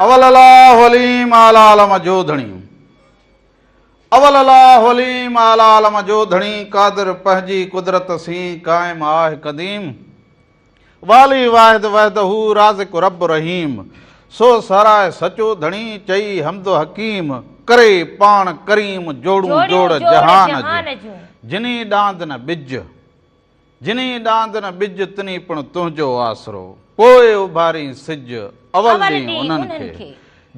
اول الله عليم اعلي عالم جو ڌڻي اول الله عليم اعلي عالم جو ڌڻي قادر پنهنجي قدرت سين قائم آه قديم والي واحد وحده رازق رب رحيم سو ساراهه سچو ڌڻي چئي حمد حڪيم ڪري پاڻ ڪريم جوڙون جوڙ جهان جون جني ڏاند نه ٻج جني ڏاند نه ٻج، تني پڻ تنهنجو آسرو. پوء اڀارين سج، اول ڏين انهن کي.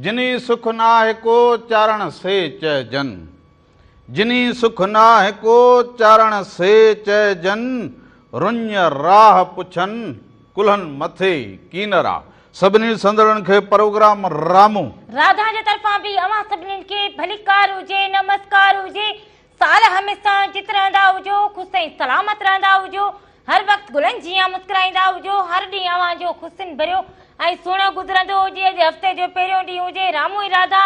جني سک ناهه ڪو، چارڻ سي چئجن. جني سک ناهه ڪو، چارڻ سي چئجن. رڃ راهه پڇن، ڪلهن مٿي ڪينرا. سڀني سندڙن کي پروگرام رامو. راڌا جي طرفان به اوهان سڀني کي ڀليڪار هجي، نمسڪار هجي. سال هميشه جت رهندا هجو، خوش ۽ سلامت رهندا هجو، هر وقت گلن جيان مسڪرائيندا هجو، هر ڏينهن اوهان جو خوشين ڀريو ۽ سهڻو گذرندو هجي، اڄ هفتي جو پهريون ڏينهن هجي، رامو ۽ راڌا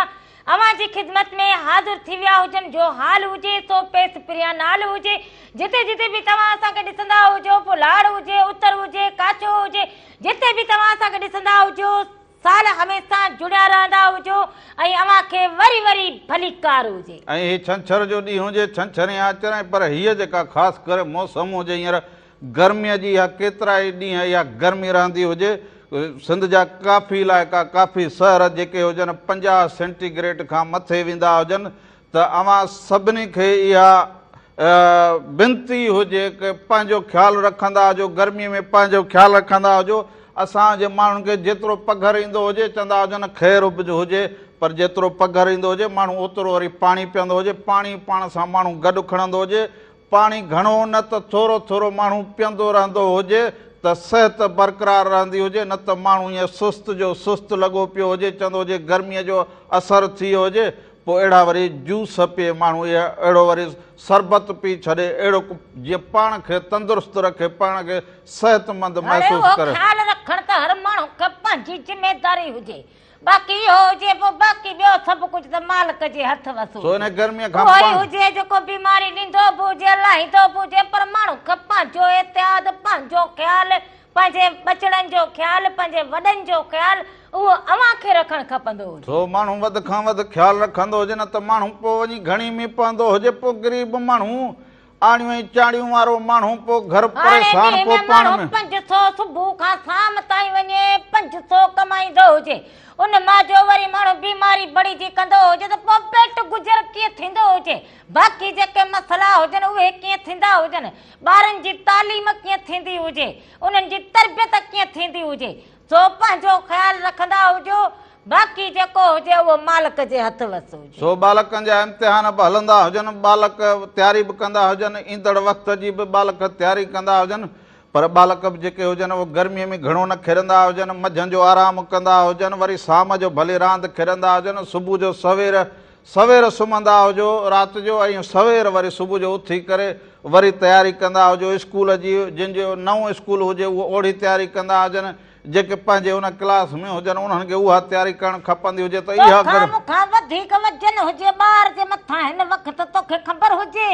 اوهان جي خدمت ۾ حاضر ٿي ويا هجن، جو حال هجي سو پيس پريان نال هجي، جتي جتي به توهان اسان کي ڏسندا هجو، پوء لاڙ هجي، اتر هجي، ڪاڇو هجي، جتي به توهان اسان کي ڏسندا هجو، سال هميشه جڙيا رهندا هجو ۽ اوهان کي وري وري ڀليڪار هجي. ۽ هي ڇنڇر جو ڏينهن هجي، ڇنڇر يا آچر ۽ پر هيء جيڪا خاص ڪري موسم هجي هينئر گرميء جي اها ڪيترائي ڏينهن اها گرمي رهندي هجي، سنڌ جا ڪافي علائقا ڪافي شهر جيڪي هجن 50 سينٽي گريڊ کان مٿي ويندا هجن ته اوهان سڀني کي اها بنتي هجي ڪه پنهنجو خيال رکندا هجو، گرمي ۾ پنهنجو خيال رکندا هجو، اسان جي ماڻهن کي جيترو پگهر ايندو هجي چوندا هجن خير هجي پر جيترو پگهر ايندو هجي ماڻهو اوترو وري پاڻي پيئندو هجي، پاڻي پاڻ سان ماڻهو گڏ کڻندو هجي، پاڻي گهڻو نه ته ٿورو ٿورو ماڻهو پيئندو رهندو هجي ته صحت برقرار رهندي هجي نه ته ماڻهو ائين سست جو سست لڳو پيو هجي چوندو هجي گرمي جو اثر ٿي ويو هجي پوء اهڙا وري جوس پي ماڻهو اهي اهڙو وري شربت پي ڇڏي اهڙو جيئن پاڻ کي تندرست رکي پاڻ کي صحتمند هاڻي محسوس اهو ڪري. خيال رکڻ ته هر ماڻهو کي پنهنجي ذميداري هجي باقي اهو هجي پوء باقي ٻيو سڀ ڪجهه ته مالڪ جي هٿ وس سو هجي ان گرميء کان اهو ئي پاڻ. هجي جيڪو بيماري ڏيندو به هجي لاهيندو به هجي پر ماڻهو کي پنهنجو احتياط پنهنجو خيال پنهنجي ٻچڙن جو خيال، پنهنجي وڏن جو خيال اهو اوهان کي رکڻ کپندو هجي. سو ماڻهو وڌ کان وڌ خيال رکندو هجي نه ته ماڻهو پوء وڃي گهڻي ۾ پوندو هجي پوء غريب ماڻهو آڻيون ۽ چاڙهيون وارو ماڻهو پوء گهر هاڻي پريشان ڏينهن پوء ۾ پاڻ ماڻهو ۾. 500 صبح کان شام تائين وڃي 500 ڪمائيندو هجي ان مان جو وري ماڻهو بيماري بڙي جي ڪندو هجي ته پوء پيٽ گذر ڪيئن ٿيندو هجي باقي جيڪي مسئلا هجن اهي ڪيئن ٿيندا هجن ٻارن جي تعليم ڪيئن ٿيندي هجي، انهن جي تربيت ڪيئن ٿيندي هجي، سو پنهنجو خيال رکندا هجو، باقي جيڪو هجي اهو مالڪ جي هٿ وس هجي. سو ٻالڪن جا امتحان به هلندا هجن، ٻالڪ تياري به ڪندا هجن، ايندڙ وقت جي به ٻالڪ تياري ڪندا هجن، پر ٻالڪ به جيڪي هجن اهي گرميء ۾ گهڻو نه کيڏندا هجن، منجهند جو آرام ڪندا هجن، وري شام جو ڀلي راند کيڏندا هجن، صبح جو سوير سوير سمهندا هجو رات جو ۽ سوير وري صبح جو اٿي ڪري وري تياري ڪندا هجو اسڪول جي جن جو نئون اسڪول هجي اهو اوڙي تياري ڪندا هجن جيڪي پنهنجي ان ڪلاس ۾ هجن انهن کي اها تياري ڪرڻ کپندي هجي ته اها توکان مون کان وڌيڪ وزن هجي ٻار جي مٿان هن وقت توکي خبر هجي.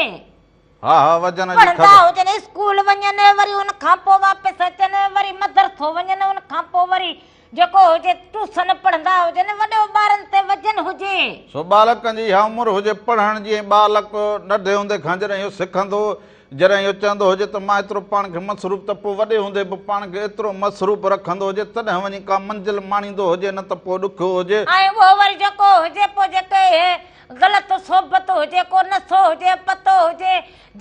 ها ها وزن جي پڙهندا خبر. هجن اسڪول وڃن وري ان کان پوء واپس اچن وري مدرسو وڃن ان کان پوء وري جيڪو هجي ٽيوسن پڙهندا هجن وڏو ٻارن تي وزن هجي. سو ٻالڪن جي اها عمر هجي پڙهڻ جي ۽ ٻالڪ ننڍي هوندي کان جڏهن اهو سکندو جڏهن اهو چوندو هجي ته مان ايترو پاڻ کي مصروف ته پوء وڏي هوندي به پاڻ کي ايترو مصروف رکندو هجي تڏهن وڃي ڪا منزل ماڻيندو هجي نه ته پوء ڏکيو هجي. ۽ اهو وري جيڪو هجي پوء جيڪي اهي غلط صحبت هجي، ڪو نشو هجي، پتو هجي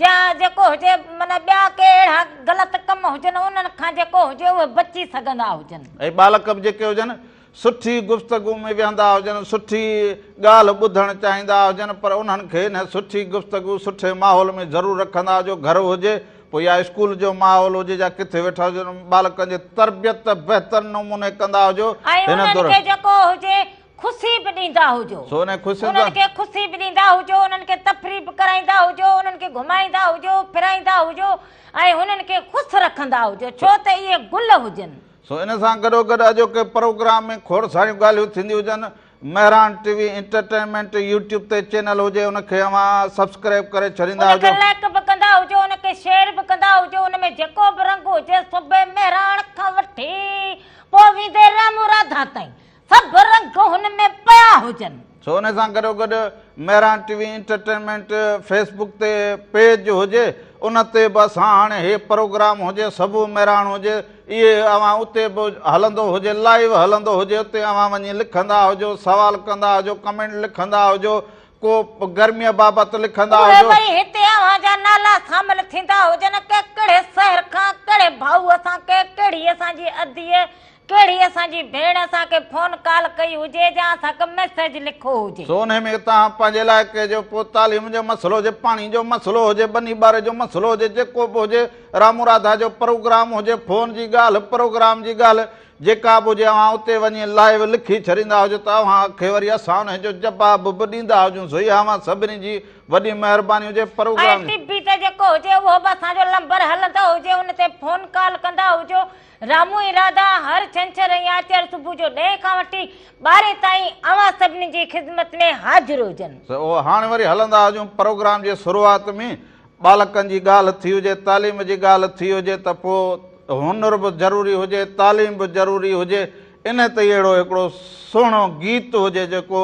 يا جيڪو هجي معنيٰ ٻيا ڪي اهڙا غلط ڪم هجن انهن کان جيڪو هجي اهي بچي سگهندا هجن. ۽ ٻالڪ به جيڪي هجن سٺي گفتگو ۾ ويهندا هجن، سٺي ڳالهه ٻڌڻ چاهيندا هجن پر انهن کي نه سٺي گفتگو سٺي ماحول ۾ ضرور رکندا هجو، گهر هجي پوء يا اسڪول جو ماحول هجي يا ڪٿي ويٺا هجن ٻالڪن جي تربيت بهتر نموني ڪندا هجو ۽ هن انهن دور. کي جيڪو هجي خوشي به ڏيندا هجو. سو انهن خوشين انهن سان. کي خوشي به ڏيندا هجو، انهن کي تفريح به ڪرائيندا هجو، انهن کي گهمائيندا هجو، ڦرائيندا هجو ۽ هنن کي خوش رکندا هجو، ڇو ته اهي گل هجن. سو ان سان گڏوگڏ اڄوڪي پروگرام ۾ کوڙ ساريون ڳالهيون ٿينديون هجن. Mehran T V entertainment YouTube تي چينل هجي ان کي اوهان سبسڪرائب ڪري ڇڏيندا ان کي هجو. لائيڪ به ڪندا هجو، ان کي شيئر به ڪندا هجو، ان ۾ جيڪو به رنگ هجي صبح مهراڻ کان وٺي پوء ويندي رامو راڌا تائين سڀ رنگ هن ۾ پيا هجن. سو ان سان گڏوگڏ Mehran T V entertainment Facebook تي پيج هجي ان تي به اسان هاڻي هي پروگرام هجي صبح مهراڻ هجي اهي اوهان اتي به هلندو هجي لائيو هلندو هجي اتي اوهان وڃي لکندا هجو سوال ڪندا هجو ڪمينٽ لکندا هجو ڪو گرميء بابت لکندا اهي هجو. وري هتي اوهان جا نالا شامل ٿيندا هجن ڪي ڪهڙي شهر کان ڪهڙي ڀائوء سان ڪي ڪهڙي اسان جي اديء ڪهڙي اسان جي ڀيڻ اسان کي فون ڪال ڪئي هجي يا اسان کي ميسيج لکو هجي. سو انهي ۾ توهان پنهنجي علائقي جو پوء تعليم جو مسئلو هجي، پاڻي جو مسئلو هجي، ٻني ٻاري جو مسئلو هجي، جيڪو به هجي، رامو راڌا جو پروگرام هجي، فون جي ڳالهه، پروگرام جي ڳالهه، جيڪا به هجي اوهان اتي وڃي لائيو لکي ڇڏيندا هجو ته اوهان کي وري اسان انهي جو جواب به ڏيندا هجون سو اها اوهان سڀني جي وڏي مهرباني هجي ۽ پروگرام. ٽي وي تي جيڪو هجي اهو به اسان جو لمبر هلندو هجي ان تي فون ڪال ڪندا هجو. رامو ۽ راڌا هر ڇنڇر ۽ آچر صبح جو ڏهين کان وٺي ٻارهين تائين اوهان سڀني جي خدمت ۾ حاضر هجن. سو هاڻي وري هلندا هجون پروگرام جي شروعات ۾ ٻالڪن جي ڳالهه ٿي هجي تعليم جي ڳالهه ٿي هجي ته پوء هنر به ضروري هجي تعليم به ضروري هجي ان تي ئي اهڙو هڪڙو سهڻو گيت هجي جيڪو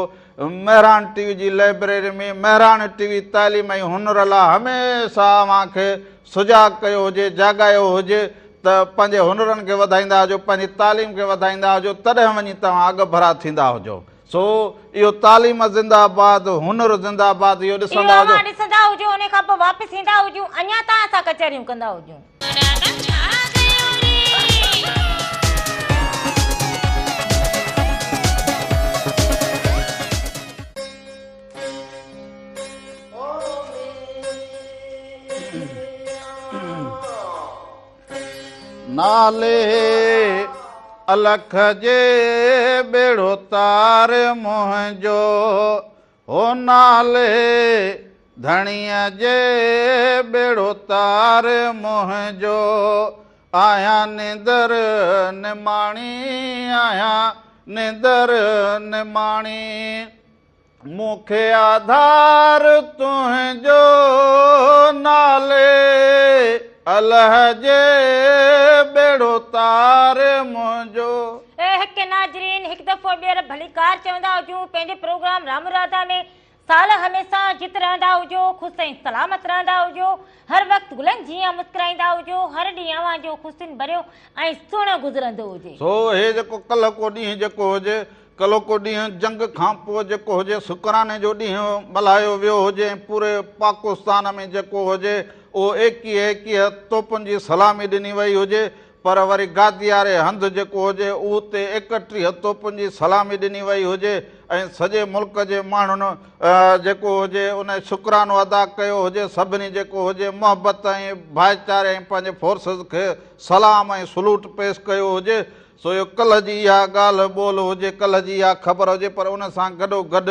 مهراڻ ٽي وي جي لئبريري ۾ مهراڻ ٽي وي تعليم ۽ هنر لاء هميشه اوهان کي سجاڳ ڪيو هجي جاڳايو هجي ته پنهنجي هنرن کي وڌائيندا هجو، پنهنجي تعليم کي وڌائيندا هجو، تڏهن وڃي توهان اڳڀرا ٿيندا هجو. سو اهو تعليم زنده آباد، هنر زنده آباد اهو اهو ڏسندا هجو. اوهان ڏسندا هجو، انهي کان پوء واپس ايندا هجون، اڃا تان اسان ڪچهريون ڪندا هجون. نالي الک جي ٻيڙو تار منهنجو هو نالي ڌڻيء جي ٻيڙو تار منهنجو آهيان نندر نماڻي آهيان نندر نماڻي مون کي آڌار تنهنجو نالي الهه جي ٻيڙو تار منهنجو. اي حق ناظرين هڪ دفعو ٻيهر ڀليڪار چوندا هجون پنهنجي پروگرام رام راڌا ۾ سال هميشه جت رهندا هجو خوش ۽ سلامت رهندا هجو هر وقت گلن جيان مسڪرائيندا هجو هر ڏينهن اوهان جو خوشين ڀريو ۽ سهڻو گذرندو هجي. سو هي جيڪو ڪلهوڪو ڏينهن جيڪو هجي ڪلهوڪو ڏينهن جنگ کان پوء جيڪو هجي شڪراني جو ڏينهن ملهايو ويو هجي ۽ پوري پاڪستان ۾ جيڪو هجي اهو ايڪيهه ايڪيهه توپن جي سلامي ڏني وئي هجي پر وري گادياري هنڌ جيڪو هجي اتي ايڪٽيهه توپن جي سلامي ڏني وئي هجي ۽ سڄي ملڪ جي ماڻهن جيڪو هجي ان شڪرانو ادا ڪيو هجي سڀني جيڪو هجي محبت ۽ ڀائيچاري ۽ پنهنجي فورسز کي سلام ۽ سلوٽ پيش ڪيو هجي سو اهو ڪلهه جي اها ڳالهه ٻولهه هجي، ڪلهه جي اها خبر هجي، پر ان سان گڏو گڏ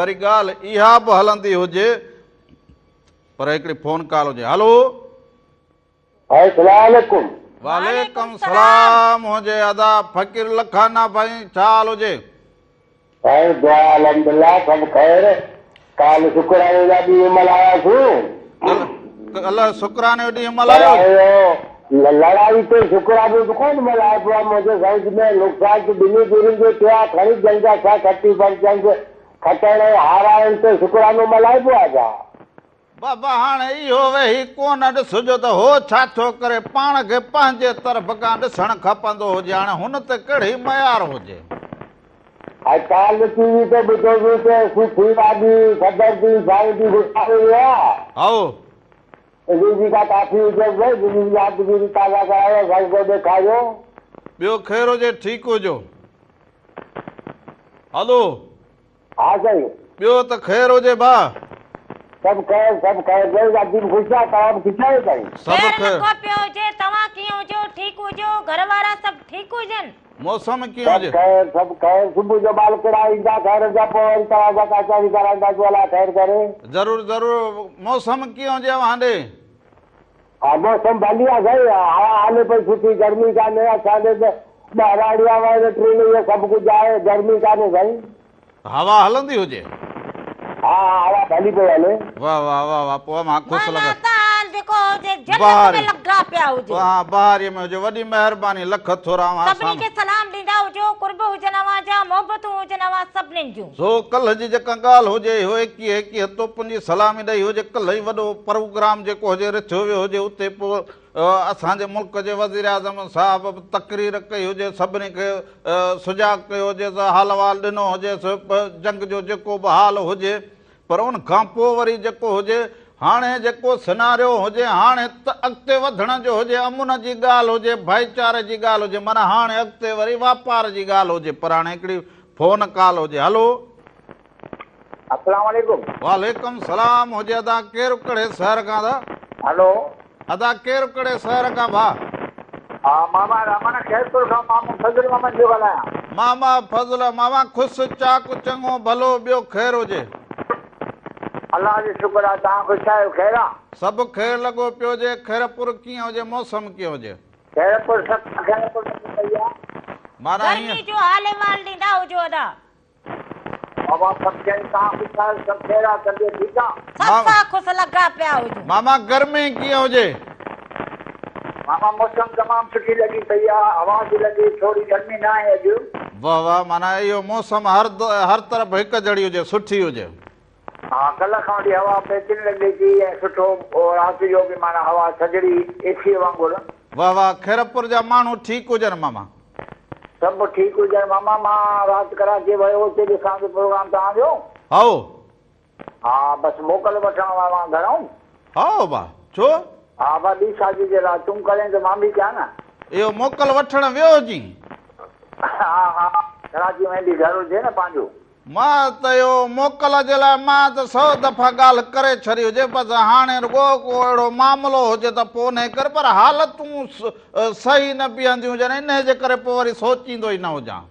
وري ڳالهه اها به هلندي هجي، پر هڪڙي فون ڪال هجي. هلو. السلام عليڪم. وعليڪم سلام هجي ادا فقير لکانا ڀائي ڇا حال هجي. سائين دعا الحمدلله سڀ خير. ڪالهه شڪراني جا ڏينهن ملهاياسين. ڪالهه شڪراني جو ڏينهن ملهايو. پر اهو لڙائي تي شڪرانو ته ڪونه ملهائبو آهي منهنجي سمجهه ۾ نقصان ته ٻنهي ڌرين جو ٿيو آهي کڻي جنگ اسان کٽي پر جنگ کٽڻ ۽ هارائڻ تي شڪرانو ملهائبو آهي ڇا؟ بابا هاڻ اهو ويهي ڪونه ڏسجو ته هو ڇا ٿو ڪري، پاڻ کي پنهنجي طرف کان ڏسڻ کپندو هجي، هاڻي هن تي ڪهڙي ميار هجي. ۽ ڪالهه ٽي وي تي ٻڌوسين ته سٺي راڳي صدر دين سائين به گذاري ويو آ. هائو. انهي جي ڪا ڪافي هجيس ڀئي جنهن جي يادگيري تازه ڪرايو اسان کي ڏيکاريو. ٻيو خير هجي ٺيڪ هجو. هلو. ها سائين. ٻيو ته خير هجي ڀاء. سڀ خير سڀ خير سائين ادي به خوش آ توهان به خوش آهيو سائين. سڀ خير خير. لڳو پيو هجي توهان ڪيئن هجو ٺيڪ هجو گهر وارا سڀ ٺيڪ هجن. موسم ڪيئن سڀ هجي. خير سڀ خير صبح جو ٻالڪڙا ايندا خير جا پوء وري توهان سان ڪچهري ڪرائينداسون الله خير ڪري. ضرور ضرور موسم ڪيئن هجي اوهان ڏي. ها موسم ڀلي آ سائين هوا هلي پئي سٺي گرمي ڪانهي اسان ڏي ته ٻهراڙي آ وائر ٽرين اهو سڀ ڪجهه آهي گرمي ڪانهي سائين. هوا هلندي هجي. ها ها هوا ڀلي پئي هلي. واه واه واه واه پوء مان خوش معنيٰ لڳس. توهان جيڪو هجي جنت بهاري ۾ لڳا پيا هجو. ها بهاري ۾ هجي وڏي مهرباني لک ٿورا اوهان سڀني سان. کي سلام ڏيندا هجو قرب هجن اوهان جا محبتون هجن اوهان سڀنين جون. سو ڪلهه جي جيڪا ڳالهه هجي اهو ايڪيهه ايڪيهه توپن جي سلامي ڏئي هجي ڪلهه ئي وڏو پروگرام جيڪو هجي رٿيو ويو هجي اتي پوء اسان جي ملڪ جي وزيراعظم صاحب به تقرير ڪئي هجي سڀني کي سجاڳ ڪيو هجيس حال احوال ڏنو هجيس جنگ جو جيڪو به حال هجي پر ان کان پوء وري جيڪو هجي هاڻي جيڪو سناريو هجي هاڻي ته اڳتي وڌڻ جو هجي امن جي ڳالهه هجي ڀائيچاري جي ڳالهه هجي معنيٰ هاڻي اڳتي وري واپار جي ڳالهه هجي پر هاڻي هڪڙي فون ڪال هجي هلو. السلام عليڪم. وعليڪم سلام هجي ادا ڪير ڪهڙي شهر کان ادا. هلو. ادا ڪير ڪهڙي شهر کان ڀاء. ها ماما رحمان خيرپور کان مامو فضل محمد پيو ڳالهايان. ماما فضل ماما خوش چاڪ چڱو ڀلو ٻيو خير هجي. الله جو شڪر آ توهان خوش آهيو خير آ. سڀ خير لڳو پيو هجي خيرپور ڪيئن هجي موسم ڪيئن هجي. خيرپور سخت خيرپور لڳي پئي آ. معنيٰ گرمي هيئن. جو حال احوال ڏيندا هجو ادا. بابا سڀ خير توهان خوش آهيو سڀ خير آ طبيعت ٺيڪ آ. صفا خوش لڳا پيا هجون. ماما گرمي ڪيئن هجي. ماما موسم تمام سٺي لڳي پئي آ هوا ٿي لڳي ٿوري گرمي ناهي اڄ. واه واه معنيٰ اهو موسم هر هر طرف هڪ جهڙي هجي سٺي هجي. ها ڪلهه کان وٺي هوا بهترين لڳي ٿي ۽ سٺو رات جو به معنيٰ هوا ٿڌڙي اي سي وانگر. واه واه خيرپور جا ماڻهو ٺيڪ هجن ماما. سڀ ٺيڪ هجن ماما مان رات ڪراچي ويو اتي ڏسان ٿو پروگرام توهان جو. هائو. ها بس موڪل وٺڻ ويو آهيان گهرئون. هائو با ڇو؟ ها با ٻي شادي جي لاء تون ڪرين ته مان به ڪيان نه. اهو موڪل وٺڻ ويو هجين؟ ها ها ڪراچي ۾ به گهر هجي نه پنهنجو. مان ته اهو موڪل جي لاء مان ته سئو دفعا ڳالهه ڪري ڇڏي هجي بس هاڻي رڳو ڪو اهڙو معاملو هجي ته پوء انهي ڪري پر حالتون صحيح نه بيهنديون هجن انهي جي ڪري پوء وري سوچيندو ئي نه هجان.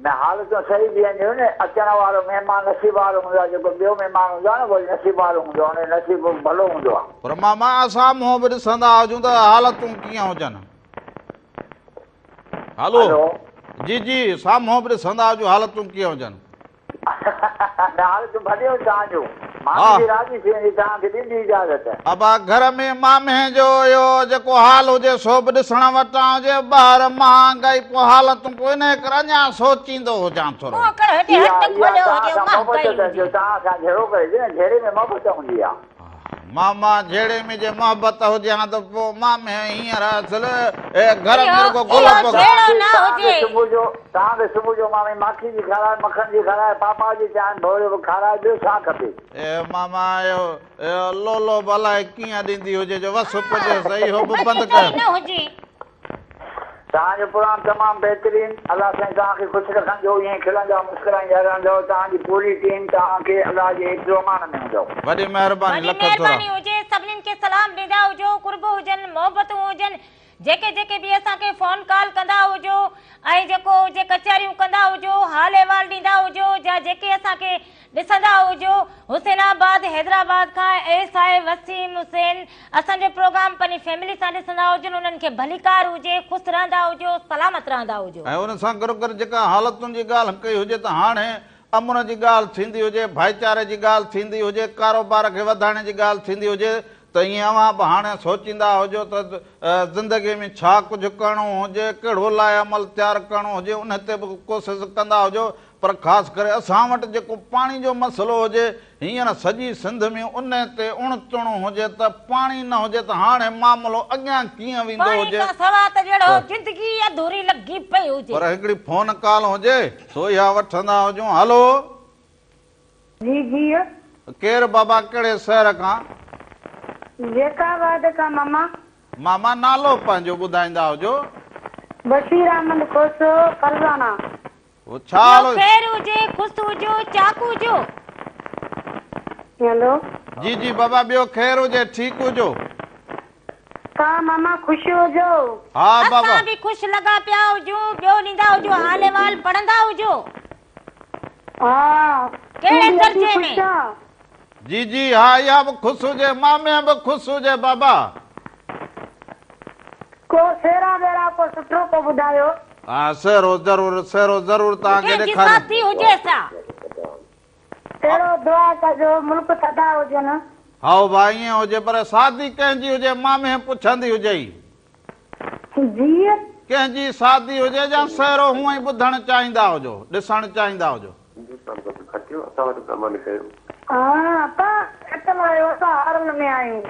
نه حالتون صحيح بيهنديون نه اچڻ وارو مهمان نصيب وارو هوندو آهي جيڪو ٻيو مهمان هوندو آهي نه وري نصيب وارو هوندو آهي ان جو نصيب ڀلو هوندو آهي. پر ماما اسان منهن به ڏسندا هجون ته حالتون ڪيئن هجن. هلو جي جي سامهون به ڏسندا هجو حالتون ڪيئن هجن. نه حالتون ڀليون توهان جون مامي به راضي ٿي ويندي توهان کي ڏيندي اجازت. ابا گهر ۾ مامي جو اهو جيڪو حال هجي سو به ڏسڻ وٽان هجي ٻاهر مهانگائي پوء حالتون پوء انهي ڪري اڃا سوچيندو هجان ٿورو. منهن ڪر هجي اها هٽ اها کوليو توهان هجي سان محبت مهانگائي اٿس هجي. جو توهان سان جهيڙو ڪري ٿي نه جهيڙي ۾ محبت هوندي آ. ماما جهيڙي ۾ جي محبت هجي ها ته پوء مامي هينئر اصل گهر ۾ اهو رڳو گل اهو پوک. جهيڙو نه توهان کي هجي. صبح جو توهان کي صبح جو مامي ماکي جي کارائي مکڻ جي کارائي پاپا جي چانهه ڀوريو به کارائي ٻيو ڇا کپي. اي ماما اهو اهو لولو به الائي ڪيئن ڏيندي هجي جو وس پڄيس اهو به بند بچي ڪيو. نه هجي. توهان جو پروگرام تمام بهترين الله سائين توهان کي خوش رکندو ائين کلندا مسڪرائيندا رهندؤ توهان جي پوري ٽيم توهان کي الله جي حفظ و امان ۾ هوندؤ. وڏي مهرباني وڏي لک ٿورا. مهرباني هجي سڀنين کي سلام ڏيندا هجو قرب هجن محبتون هجن جيڪي جيڪي به اسان کي فون ڪال ڪندا هجو ۽ جيڪو هجي ڪچهريون ڪندا هجو حال احوال ڏيندا هجو جا جيڪي اسان کي ڏسندا هجو حسين آباد حيدرآباد کان ايس I Waseem حسين اسان جو پروگرام پنهنجي فيملي سان ڏسندا هجن انهن کي ڀليڪار هجي خوش رهندا هجو سلامت رهندا هجو. ۽ ان سان گڏوگڏ جيڪا حالتن جي ڳالهه ڪئي هجي ته هاڻي امن جي ڳالهه ٿيندي هجي، ڀائيچاري جي ڳالهه ٿيندي هجي، ڪاروبار کي وڌائڻ جي ڳالهه ٿيندي هجي ته ائين اوهان به هاڻي سوچيندا هجو ته زندگي ۾ ڇا ڪجهه ڪرڻو هجي، ڪهڙو لائحه عمل تيار ڪرڻو هجي ان تي به ڪوشش ڪندا هجو پر خاص ڪري اسان وٽ جيڪو پاڻي جو مسئلو هجي، هينئر سڄي سنڌ ۾ ان تي اڻ تڻ هجي ته پاڻي نه هجي ته هاڻي معاملو اڳيان ڪيئن ويندو پاڻي هجي. کان سوا ته ڄڻ زندگي اڌوري لڳي پئي هجي. پر هڪڙي فون ڪال هجي سو اها وٺندا هجون. هلو. جي جي. ڪير بابا ڪهڙي شهر کان؟ جيڪب آباد کان ماما. ماما نالو پنهنجو ٻڌائيندا هجو. بشير احمد کوسو فرزانا. هو ڇا حال ٻيو خير هجي خوش هجو چاڪ هجو. هيلو. جي جي بابا ٻيو خير هجي ٺيڪ هجو. توهان ماما خوش هجو. ها بابا. اسان به خوش لڳا پيا هجون ٻيو ڏيندا هجو حال احوال پڙهندا هجو. ها ڪهڙي تون به اچي درجي خوش ۾. آن. جي جي ها اها به خوش هجي مامي به خوش هجي بابا. ڪو سهرا وهرا ڪو سٺو ڪو ٻڌايو. ها سهرو ضرور سهرو ضرور توهان کي ڪنهن جي ڏيکاريندس. ساٿي هجي سا. اهڙو دعا ڪجو ملڪ ٿڌا هجن. هائو ڀاء ائين هجي پر سادي ڪنهن جي هجي مامي پڇندي هجئي. جيء. ڪنهن جي سادي هجي يا سهرو هونئن ئي ٻڌڻ چاهيندا هجو، ڏسڻ چاهيندا هجو. هندستان سڀ کٽيو اسان وٽ به امن ڪيو. ها اپا کٽل آهيو اسان هارن ۾ آهيون.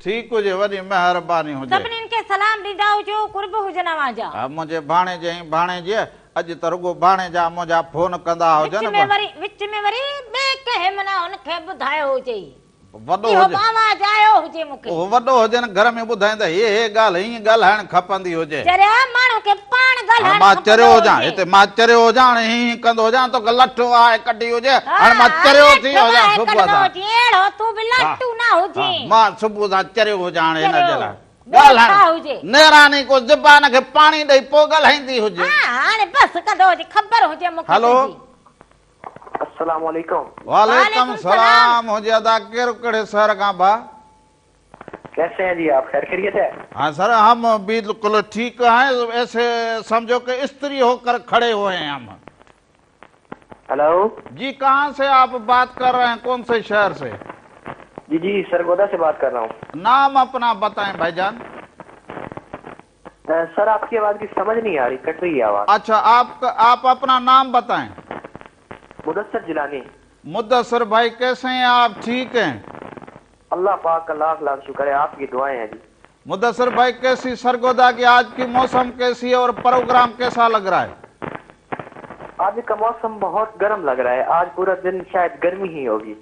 ٺيڪ هجي وڏي مهرباني هجي. سڀنين کي سلام ڏيندا هجو قرب هجن اوهان جا. ها منهنجي ڀاڻيجي ۽ ڀاڻيجيء اڄ ته رڳو ڀاڻيجا منهنجا فون ڪندا وچ هجن ۾ وري وچ ۾ وري ٻئي ڪنهن معنيٰ هن کي ٻڌايو هجئي. وڏو اهو هجي. به آواز آيو هجي مون کي. اهو وڏو هجي نه گهر ۾ ٻڌائين ته هي هي ڳالهه هيئن ڳالهائڻ کپندي هجي. چريا ماڻهو کي پاڻ هاڻ ڳالهائڻ مان چريو کپندو هجان هجي. هتي مان چريو هجان هاڻي هين هين ڪندو هجان توکي لٺ وهائي ڪڍي هجي ها هاڻي مان چريو لٺ ٿي ويو هجان وهائي صبح ڪڍندو سان. هجين اهڙو تون به ها لاٽو نه ها هجين. مان صبح سان چريو هجان هاڻي هن جي چريو لاء ٻيو ڳالهائڻ ڇا هجي. نيراني ڪو زبان کي پاڻي ڏئي پوء ڳالهائيندي هجي. ها هاڻي بس ڪندو هجي خبر هجي مون کي هلو. تنهنجي. السلام عليڪم. وعليڪم سلام هجي ادا ڪير ڪهڙي شهر کان ڀا. ڪيسي هين جي آپ خير خيريت هي. هان سر هم بلڪل ٺيڪ هين ايسي سمجهو ڪه استري هو ڪر کڙي هوئي هين هم. هلو. جي ڪهان سي آپ بات ڪر رهي هين ڪون سي شهر سي. جي جي سرگودا سي بات ڪر رها هون. نام اپنا بتائين ڀائي جان. سر آپ ڪي آواز ڪي سمجھ نهي آ رهي ڪٽ رهي هي آواز. اڇا آپ آپ اپنا نام بتائين. مدثر جيلاني. مدثر ڀائي ڪيسي هين آپ ٺيڪ هين. الله پاڪ ڪا لاک لاک شڪر هي آپ ڪي دعائين هين جي. مدثر ڀائي ڪيسي سرگودا ڪي آج ڪي موسم ڪيسي هي اور پروگرام ڪيسا لگ رها هي. آج ڪا موسم بهت گرم لگ رها هي آج پورا دن شايد گرمي هي هوگي.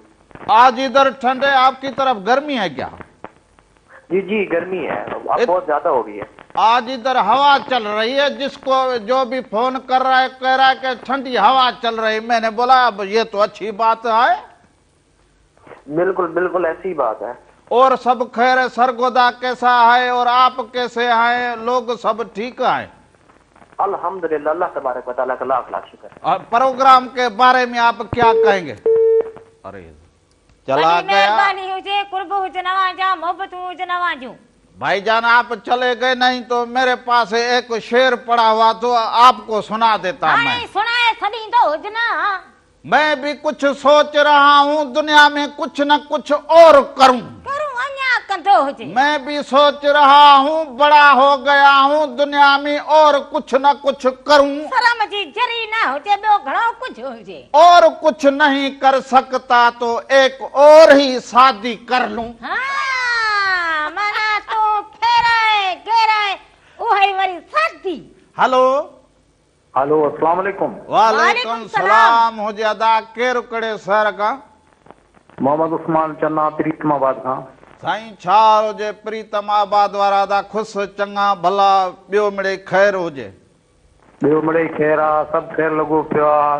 آج ادھر ٺنڊ هي آپ ڪي طرف گرمي هي ڪيا. جي جي گرمي هي اب بهت زياده هو گئي هي. آج ادھر هوا چل رهي هي جس ڪو جو ڀي فون ڪر رها هي ڪهه رها هي ڪه ٺنڊي هوا چل رهي مين ني بولا اب يه تو اڇي بات هي. بلڪل بلڪل ايسي هي بات هي. اور سب خير هي سرگودا ڪيسا هي اور آپ ڪيسي هين لوگ سب ٺيڪ هين. الحمدلله الله تبارڪ و تعالي ڪا لاک لاک شڪر. پروگرام ڪي باري مين آپ ڪيا ڪهين گي. اري چلا وڏي گيا. مهرباني هجي قرب هجن اوهان جا محبتون هجن اوهان جون. ڀائي جان آپ چلي گئي نهين تو ميري پاس ايڪ شعر پڙا هوا تو آپ ڪو سنا ديتا مين. هاڻي سڻائي ڇڏيندو هجن ها. مين ڀي ڪڇ سوچ رها هون دنيا مين ڪڇ نه ڪڇ اور ڪرون. ڪرون اڃا ڪندو هجي. مين ڀي سوچ رها هون بڙا هو گيا هون دنيا مين اور ڪڇ نه ڪڇ ڪرون. شرم جي ذري نه هجي ٻيو گهڻو ڪجهه هجي. اور ڪڇ نهين ڪر سڪتا تو ايڪ اور هي سادي ڪر لون. ها معنيٰ تون ڦيرائي گيرائي اها ئي وري سادي. هلو. هلو اسلام عليڪم. وعليڪم سلام هجي ادا ڪير ڪهڙي شهر کان. محمد عثمان چنا پريتم آباد کان. سائين ڇا حال هجي پريتم آباد وارا ادا خوش چڱا ڀلا ٻيو مڙئي خير هجي. ٻيو مڙئي خير آ سڀ خير لڳو پيو آ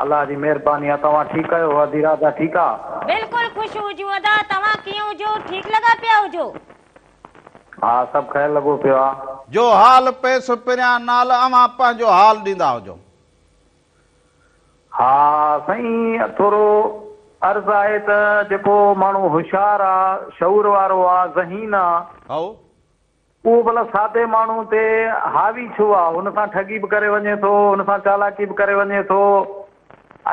الله جي مهرباني آ توهان ٺيڪ آهيو ادي راڌا ٺيڪ آ. بلڪل خوش هجون ادا توهان ڪيئن هجو ٺيڪ لڳا پيا هجو. ها سڀ خير لڳو پيو آ. جو حال پيس پريان نال اوهان پنهنجو حال ڏيندا هجو. ها سائين ٿورو عرض آهي ته جيڪو ماڻهو هوشيار آ شعور وارو آ ذهين آ. هائو. اهو ڀلا سادي ماڻهو تي حاوي ڇو آ؟ هن سان ٺڳي به ڪري وڃي ٿو، هن سان چالاڪي به ڪري وڃي ٿو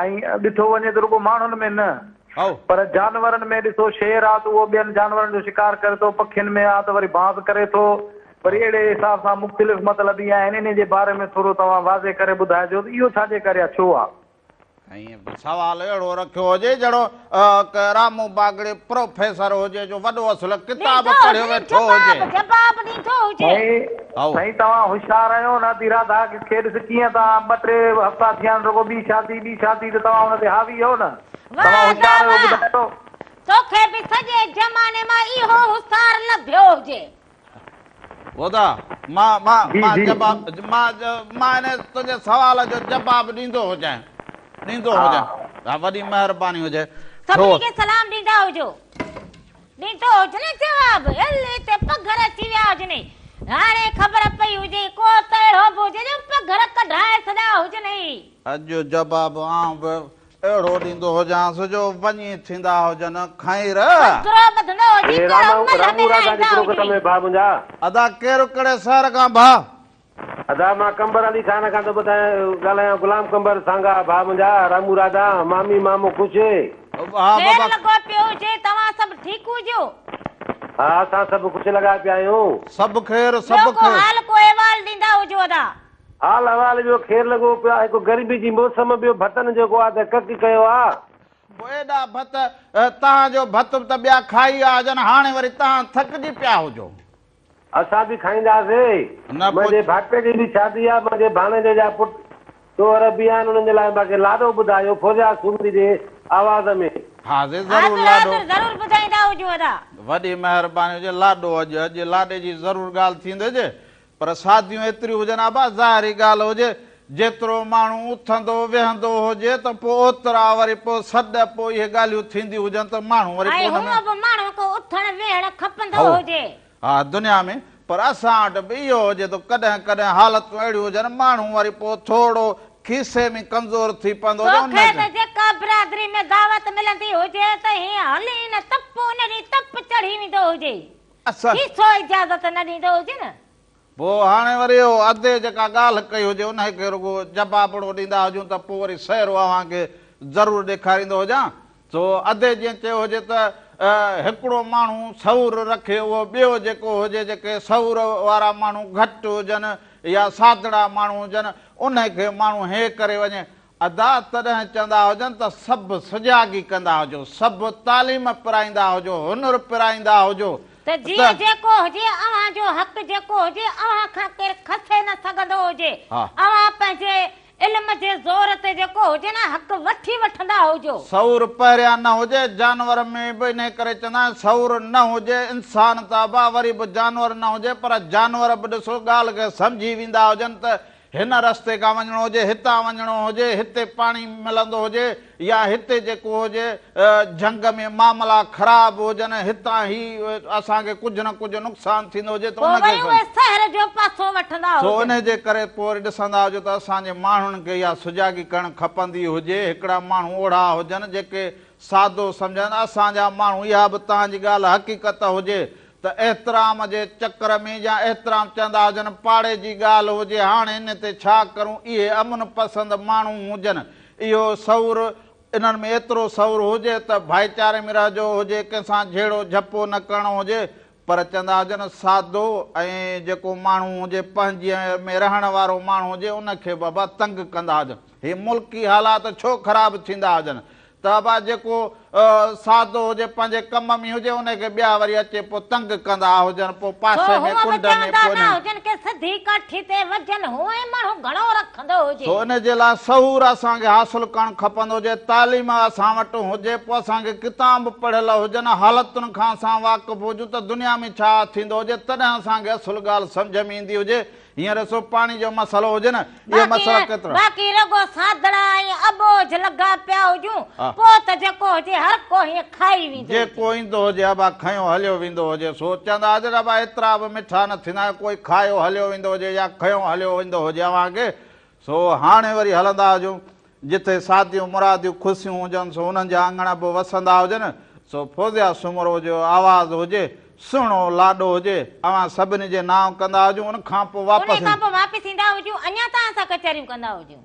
۽ ڏٺو وڃي ته رڳو ماڻهن ۾ نه پر جانورن ۾ ڏسو شير آ ته اهو ٻين جانورن جو شڪار ڪري ٿو، پکين ۾ آ ته وري باز ڪري ٿو، وري اهڙي حساب سان مختلف مطلب اهي آهن، انهي جي باري ۾ ٿورو توهان واضح ڪري ٻڌائجو ته اهو ڇا جي ڪري آ، ڇو آ؟ ائين سوال اهڙو رکيو هجي جهڙو رامو باگڙي پروفيسر هجي جو وڏو اصل ڪتاب پڙهيو ويٺو هجي. سائين توهان هوشيار آهيو نه ادي راڌا کي ڏس ڪيئن توهان ٻه ٽي هفتا ٿيا آهن رڳو ٻي شادي ٻي شادي ته توهان ان تي حاوي آهيو نه توهان هوشيار آهيو ٻڌايو. توکي به سڄي زماني مان اهو هوشيار لڀيو هجي. ودا، مان، مان، مان جواب، مان، مان ان تنهنجي سوال جو جواب ڏيندو هجانء، ڏيندو هجانء. ها وڏي مهرباني هجي. سڀني کي سلام ڏيندا هجو. ڏيندو هجني جواب. الي تي پگهر اچي ويا هجني. هاڻي خبر پئي هجي ڪو ته اهڙو به هجي جو پگهر ڪڍائي ڇڏيا هجنئي. اڄ جواب آئون به اهڙو ڏيندو هجانس جو وڃي ٿيندا هجن خير. پڌرو ٻڌندو هجي اي ڪهڙو ملهه رامو راڌا جي ملائيندا پروگرام هجنئي. ۾ ڀاء منهنجا. ادا ڪير ڪهڙي شهر کان ڀاء. ادا مان قمبر علي خان کان ٿو ٻڌايان ڳالهايان غلام قمبر سانگا ڀاء منهنجا رامو راڌا مامي مامو خوش. ها خير بابا. لڳو پيو هجي، توهان سڀ ٺيڪ هجو. ها اسان سڀ خوش لڳا پيا آهيون. سڀ خير ٻيو سڀ ڪو خير. حال ڪو احوال ڏيندا هجو ادا. حال احوال ٻيو خير لڳو پيو آهي، هڪ گرمي جي موسم ٻيو ڀتن جيڪو آهي ته ڪڪ ڪيو آ. پوء ايڏا ڀت، توهان جو ڀت به ته ٻيا کائي ويا هجن، هاڻي وري توهان ٿڪجي پيا هجو. اسان به کائينداسين. نه پوء. منهنجي ڀائٽي جي به شادي آ، منهنجي ڀاڻيجي جا پٽ ٽوهر به آهن، انهن جي لاء مان کي لاڏو ٻڌايو فوزيا سومري جي آواز ۾. حاضر ضرور حاضر لاڏو. حاضر ضرور ٻڌائيندا هجون ادا. وڏي مهرباني هجي لاڏو اڄ اڄ لاڏي جي ضرور ڳالهه ٿيندي هجي پر ساديون ايتريون هجن ابا ظاهري ڳالهه هجي جيترو ماڻهو اٿندو ويهندو هجي ته پوء اوترا وري پوء سڏ پوء اهي ڳالهيون ٿينديون هجن ته ماڻهو وري ۽ پوء ان ۾. هونء به ماڻهو کي اٿڻ ويهڻ کپندو هو هجي. ها دنيا ۾ پر اسان وٽ به اهو هجي ته ڪڏهن ڪڏهن حالتون اهڙيون هجن ماڻهو وري پوء ٿورڙو کيسي ۾ ڪمزور ٿي پوندو هجي ان توکي ته جيڪا برادري ۾ دعوت ملندي هجي ته هيئن هلين نه ته پوء ان ڏينهن تپ چڙهي ويندو هجي. اسان. کيسو اجازت نه ڏيندو هجي نه. پوء هاڻي وري اهو ادي جيڪا ڳالهه ڪئي هجي انهي کي رڳو جوابڙو ڏيندا هجون ته پوء وري سهرو اوهان کي ضرور ڏيکاريندو هجان. سو ادي جيئن چيو هجي ته هڪڙو ماڻهو سئور رکي اهو ٻيو جيڪو هجي جيڪي سئور وارا ماڻهو گهٽ هجن يا سادڙا ماڻهو هجن انهي کي ماڻهو هي ڪري وڃي ادا تڏهن چوندا هجن ته سڀ سجاڳي ڪندا هجو، سڀ تعليم پرائيندا هجو، هنر پرائيندا هجو ته جيئن جيڪو هجي اوهان جو حق جيڪو هجي اوهان کان ڪير کسي نه سگهندو هجي، اوهان پنهنجي علم جي زور تي جيڪو هجي نه حق وٺي وٺندا هجو. سئور پهريان نه هجي، جانور ۾ به انهي ڪري چوندا آهن سئور نه هجي، انسان ته ابا وري به جانور نه هجي پر جانور به ڏسو ڳالهه کي سمجهي ويندا هجن ته هن رستي کان وڃڻو هجي، هتان وڃڻو هجي، هتي پاڻي ملندو هجي يا هتي جيڪو هجي جهنگ ۾ معاملا خراب هجن، هتان هي اسان کي ڪجهه نه ڪجهه نقصان ٿيندو هجي ته پوء ان کي وري اهي سحر جو پاسو وٺندا سو هجن. انهي جي ڪري پوء وري ڏسندا هجو ته اسان جي ماڻهن کي اها سجاڳي ڪرڻ کپندي هجي، هڪڙا ماڻهو اوڙها هجن جيڪي سادو سمجهن، اسان جا ماڻهو اها به توهان جي ڳالهه حقيقت هجي ته احترام جي چڪر ۾ يا احترام چوندا هجن پاڙي جي ڳالهه هجي هاڻ ان تي ڇا ڪرون اهي امن پسند ماڻهو هجن اهو شعور انهن ۾ ايترو شعور هجي ته ڀائيچاري ۾ رهجو هجي ڪنهن سان جهيڙو جهپو نه ڪرڻو هجي پر چوندا هجن سادو ۽ جيڪو ماڻهو هجي پنهنجي ۾ رهڻ وارو ماڻهو هجي ان کي بابا تنگ ڪندا هجن هي ملڪي حالات ڇو خراب ٿيندا هجن ته ابا جيڪو سادو هجي پنهنجي ڪم ۾ هجي ان کي ٻيا وري اچي پوء تنگ ڪندا هجن پوء سو پاسي ۾ هونء به ڪنڊ ۾ چوندا پوء نه انهن. هجن ڪي سڌي ڪاٺي تي وجهن هونء ئي ماڻهو گهڻو رکندو هجي. سو ان جي لاء شعور اسان کي حاصل ڪرڻ کپندو هجي تعليم اسان وٽ هجي پوء اسان کي ڪتاب پڙهيل هجن حالتن کان اسان واقف هجون ته دنيا ۾ ڇا ٿيندو هجي تڏهن اسان کي اصل ڳالهه سمجهه ۾ ايندي هجي هينئر سو پاڻي جو مسئلو هجي نه، اهي مسئلا ڪيترا. باقي رڳو سادڙا ۽ اٻوجهه لڳا پيا هجون، پوء ته جيڪو هجي هر ڪو هيئن کائي ويندو هجي. جيڪو ايندو هجي ابا کنيو هليو ويندو هجي. سو چوندا هجن ابا ايترا به مٺا نه ٿيندا آهيو، ڪوئي کايو هليو ويندو هجي يا کنيو هليو ويندو هجي اوهان کي. سو هاڻي وري هلندا هجون. جتي ساديون مراديون خوشيون هجن سو انهن جا اڱڻ به وسندا هجن، سو فوزيا سومرو جو آواز هجي، سهڻو لاڏو هجي، اوهان سڀني جي نانء ڪندا هجون، ان کان پوء واپس. ان کان پوء واپس ايندا هجون، اڃا توهان سان ڪچهريون ڪندا هجون.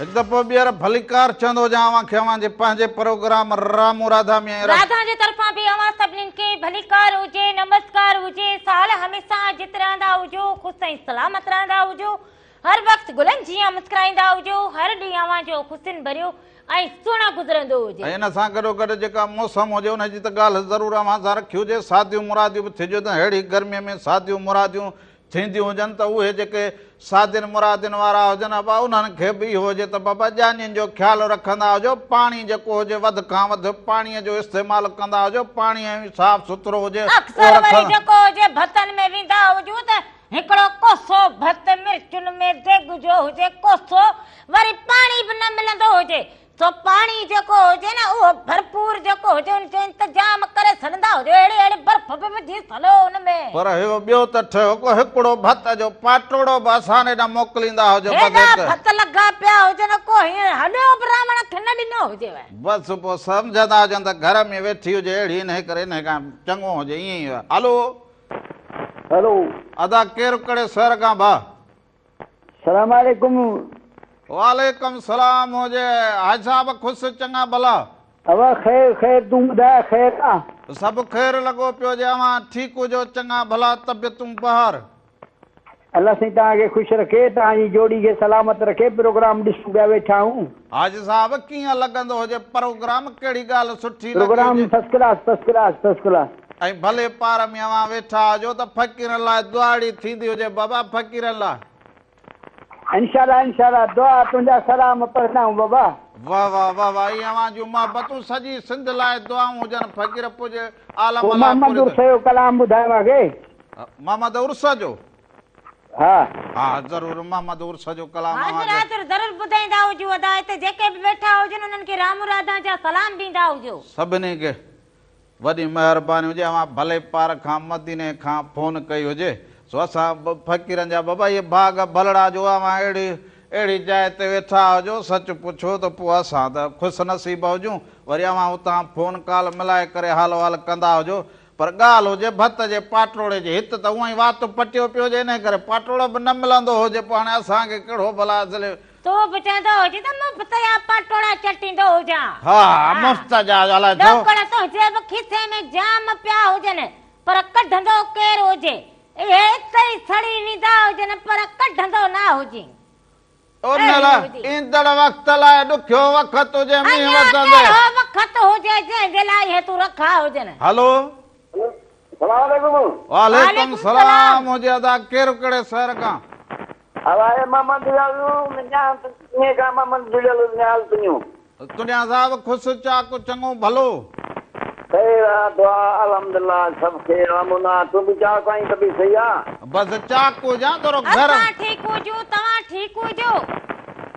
هڪ دفعو ٻيهر ڀليڪار چوندو هجان اوهان کي اوهان جي پنهنجي پروگرام رامو راڌا ۾ ۽. راڌا جي طرفان به اوهان سڀنين کي ڀليڪار هجي نمسڪار هجي سال هميشه جت رهندا هجو خوش ۽ سلامت رهندا هجو هر وقت گلن جيان مسڪرائيندا هجو هر ڏينهن اوهان جو خوشين ڀريو ۽ سهڻو گذرندو هجي. ۽ ان سان گڏوگڏ جيڪا موسم هجي ان جي ته ڳالهه ضرور اوهان سان رکي هجي ساديون مراديون به ٿجيون ته ههڙي گرمي ۾ ساديون مراديون ٿينديون هجن ته اهي جيڪي سادين مرادين وارا هجن ابا انهن کي به اهو هجي ته بابا ڄاڃين جو خيال رکندا هجو پاڻي جيڪو هجي وڌ کان وڌ پاڻي جو استعمال ڪندا هجو پاڻي ۽ صاف سٿرو هجي اهو اڪثر وري رکندا. جيڪو هجي ڀتن ۾ ويندا هجون ته هڪڙو ڪوسو ڀت مرچن ۾ ديڳ جو هجي ڪوسو وري پاڻي به نه ملندو هجي. سو پاڻي جيڪو هجي نه اهو ڀرپور جيڪو هجي ان جو انتظام ڪري ڇڏندا هجو اهڙي اهڙي برف به وجهي ڇڏو ان ۾. پر اهو ٻيو ته ٺهيو ڪو هڪڙو ڀت جو پاٽوڙو به اسان ڏي نه موڪليندا هجو بس هيڏا هڪ. ڀت لڳا پيا هجن ڪو هينئر هڏو به راوڻ کي نه ڏنو هجيو. بس پوء سمجهندا هجن ته گهر ۾ ويٺي هجي اهڙي انهي ڪري انهي کان چڱو هجي ائين ئي هلو. هلو. ادا ڪير ڪهڙي شهر کان ڀاء. سلام عليڪم. وعليڪم سلام هجي حاجي صاحب خوش چڱا ڀلا. اوهان خير خير تون ٻڌاء خير آ. سڀ خير لڳو پيو هجي اوهان ٺيڪ هجو چڱا ڀلا طبيعتون بهار. الله سائين توهان کي خوش رکي توهان جي جوڙي کي سلامت رکي پروگرام ڏسون پيا ويٺا آهيون. حاجي صاحب ڪيئن لڳندو هجي پروگرام ڪهڙي ڳالهه سٺي لڳي پروگرام هجي. First class first class first class. ۽ ڀلي پار ۾ اوهان ويٺا هجو ته فقيرن لاء دعاڙي ٿيندي هجي بابا فقيرن لاء. انشاء الله انشاء الله دعا تنهنجا سلام پڙهندا آهيون بابا. واه واه واه واه اي اوهان جون محبتون سڄي سنڌ لاء دعائون هجن فقير پوڄ عالم پوء لاء محمد پوري عرس جو ڪلام ٻڌاء اوهان کي. محمد عرس جو. ها. ها ضرور محمد عرس جو ڪلام اوهان حاضر کي. حاضر ضرور ٻڌائيندا هجو ادا هتي جيڪي به ويٺا هجن انهن کي رام راڌا جا سلام ڏيندا هجو. سڀني کي. وڏي مهرباني هجي اوهان ڀلي پار کان مديني کان فون ڪئي هجي سو اسان فقيرن جا بابا اهي ڀاڳ ڀلڙا جو اوهان اهڙي اهڙي جاء تي ويٺا هجو سچ پڇو ته پوء اسان ته خوش نصيب هجون وري اوهان اتان فون ڪال ملائي ڪري حال احوال ڪندا هجو پر ڳالهه هجي ڀت جي پاٽوڙي جي هت ته هونئن ئي وات پٽيو پيو هجي انهي ڪري پاٽوڙو به نه ملندو هجي پوء هاڻي اسان کي ڪهڙو ڀلا اصلي تون به چوندو هجين ته مفت جا پاٽوڙا چٽيندو هجان. ها مفت جا الائي ڇو. ڏوڪڙ تنهنجي به کيسي ۾ جام پيا هجن پر ڪڍندو ڪير هجي. اهي اتي ئي سڙي ويندا هجن پر ڪڍندو نه هجين. ان اهڙي لاء هجي. ايندڙ وقت لاء ڏکيو وقت هجي مينهن اڃا وسندي. ڪهڙو وقت هجي جنهن جي لاء اهي تون رکا هجن. هلو. سلام عليڪم. وعليڪم سلام هجي ادا ڪير ڪهڙي شهر کان. اواهي محمد جلال نياز تنيي کان محمد جلال نياز تنيو. تنيا صاحب خوش چاڪ چڱو ڀلو. خير آ دعا الحمدالله سڀ خير آ مولا تون به چاڪ آهين ته به صحيح آ. بس چاڪ هجان ٿورو گهر. اسان ٺيڪ هجون توهان ٺيڪ هجو.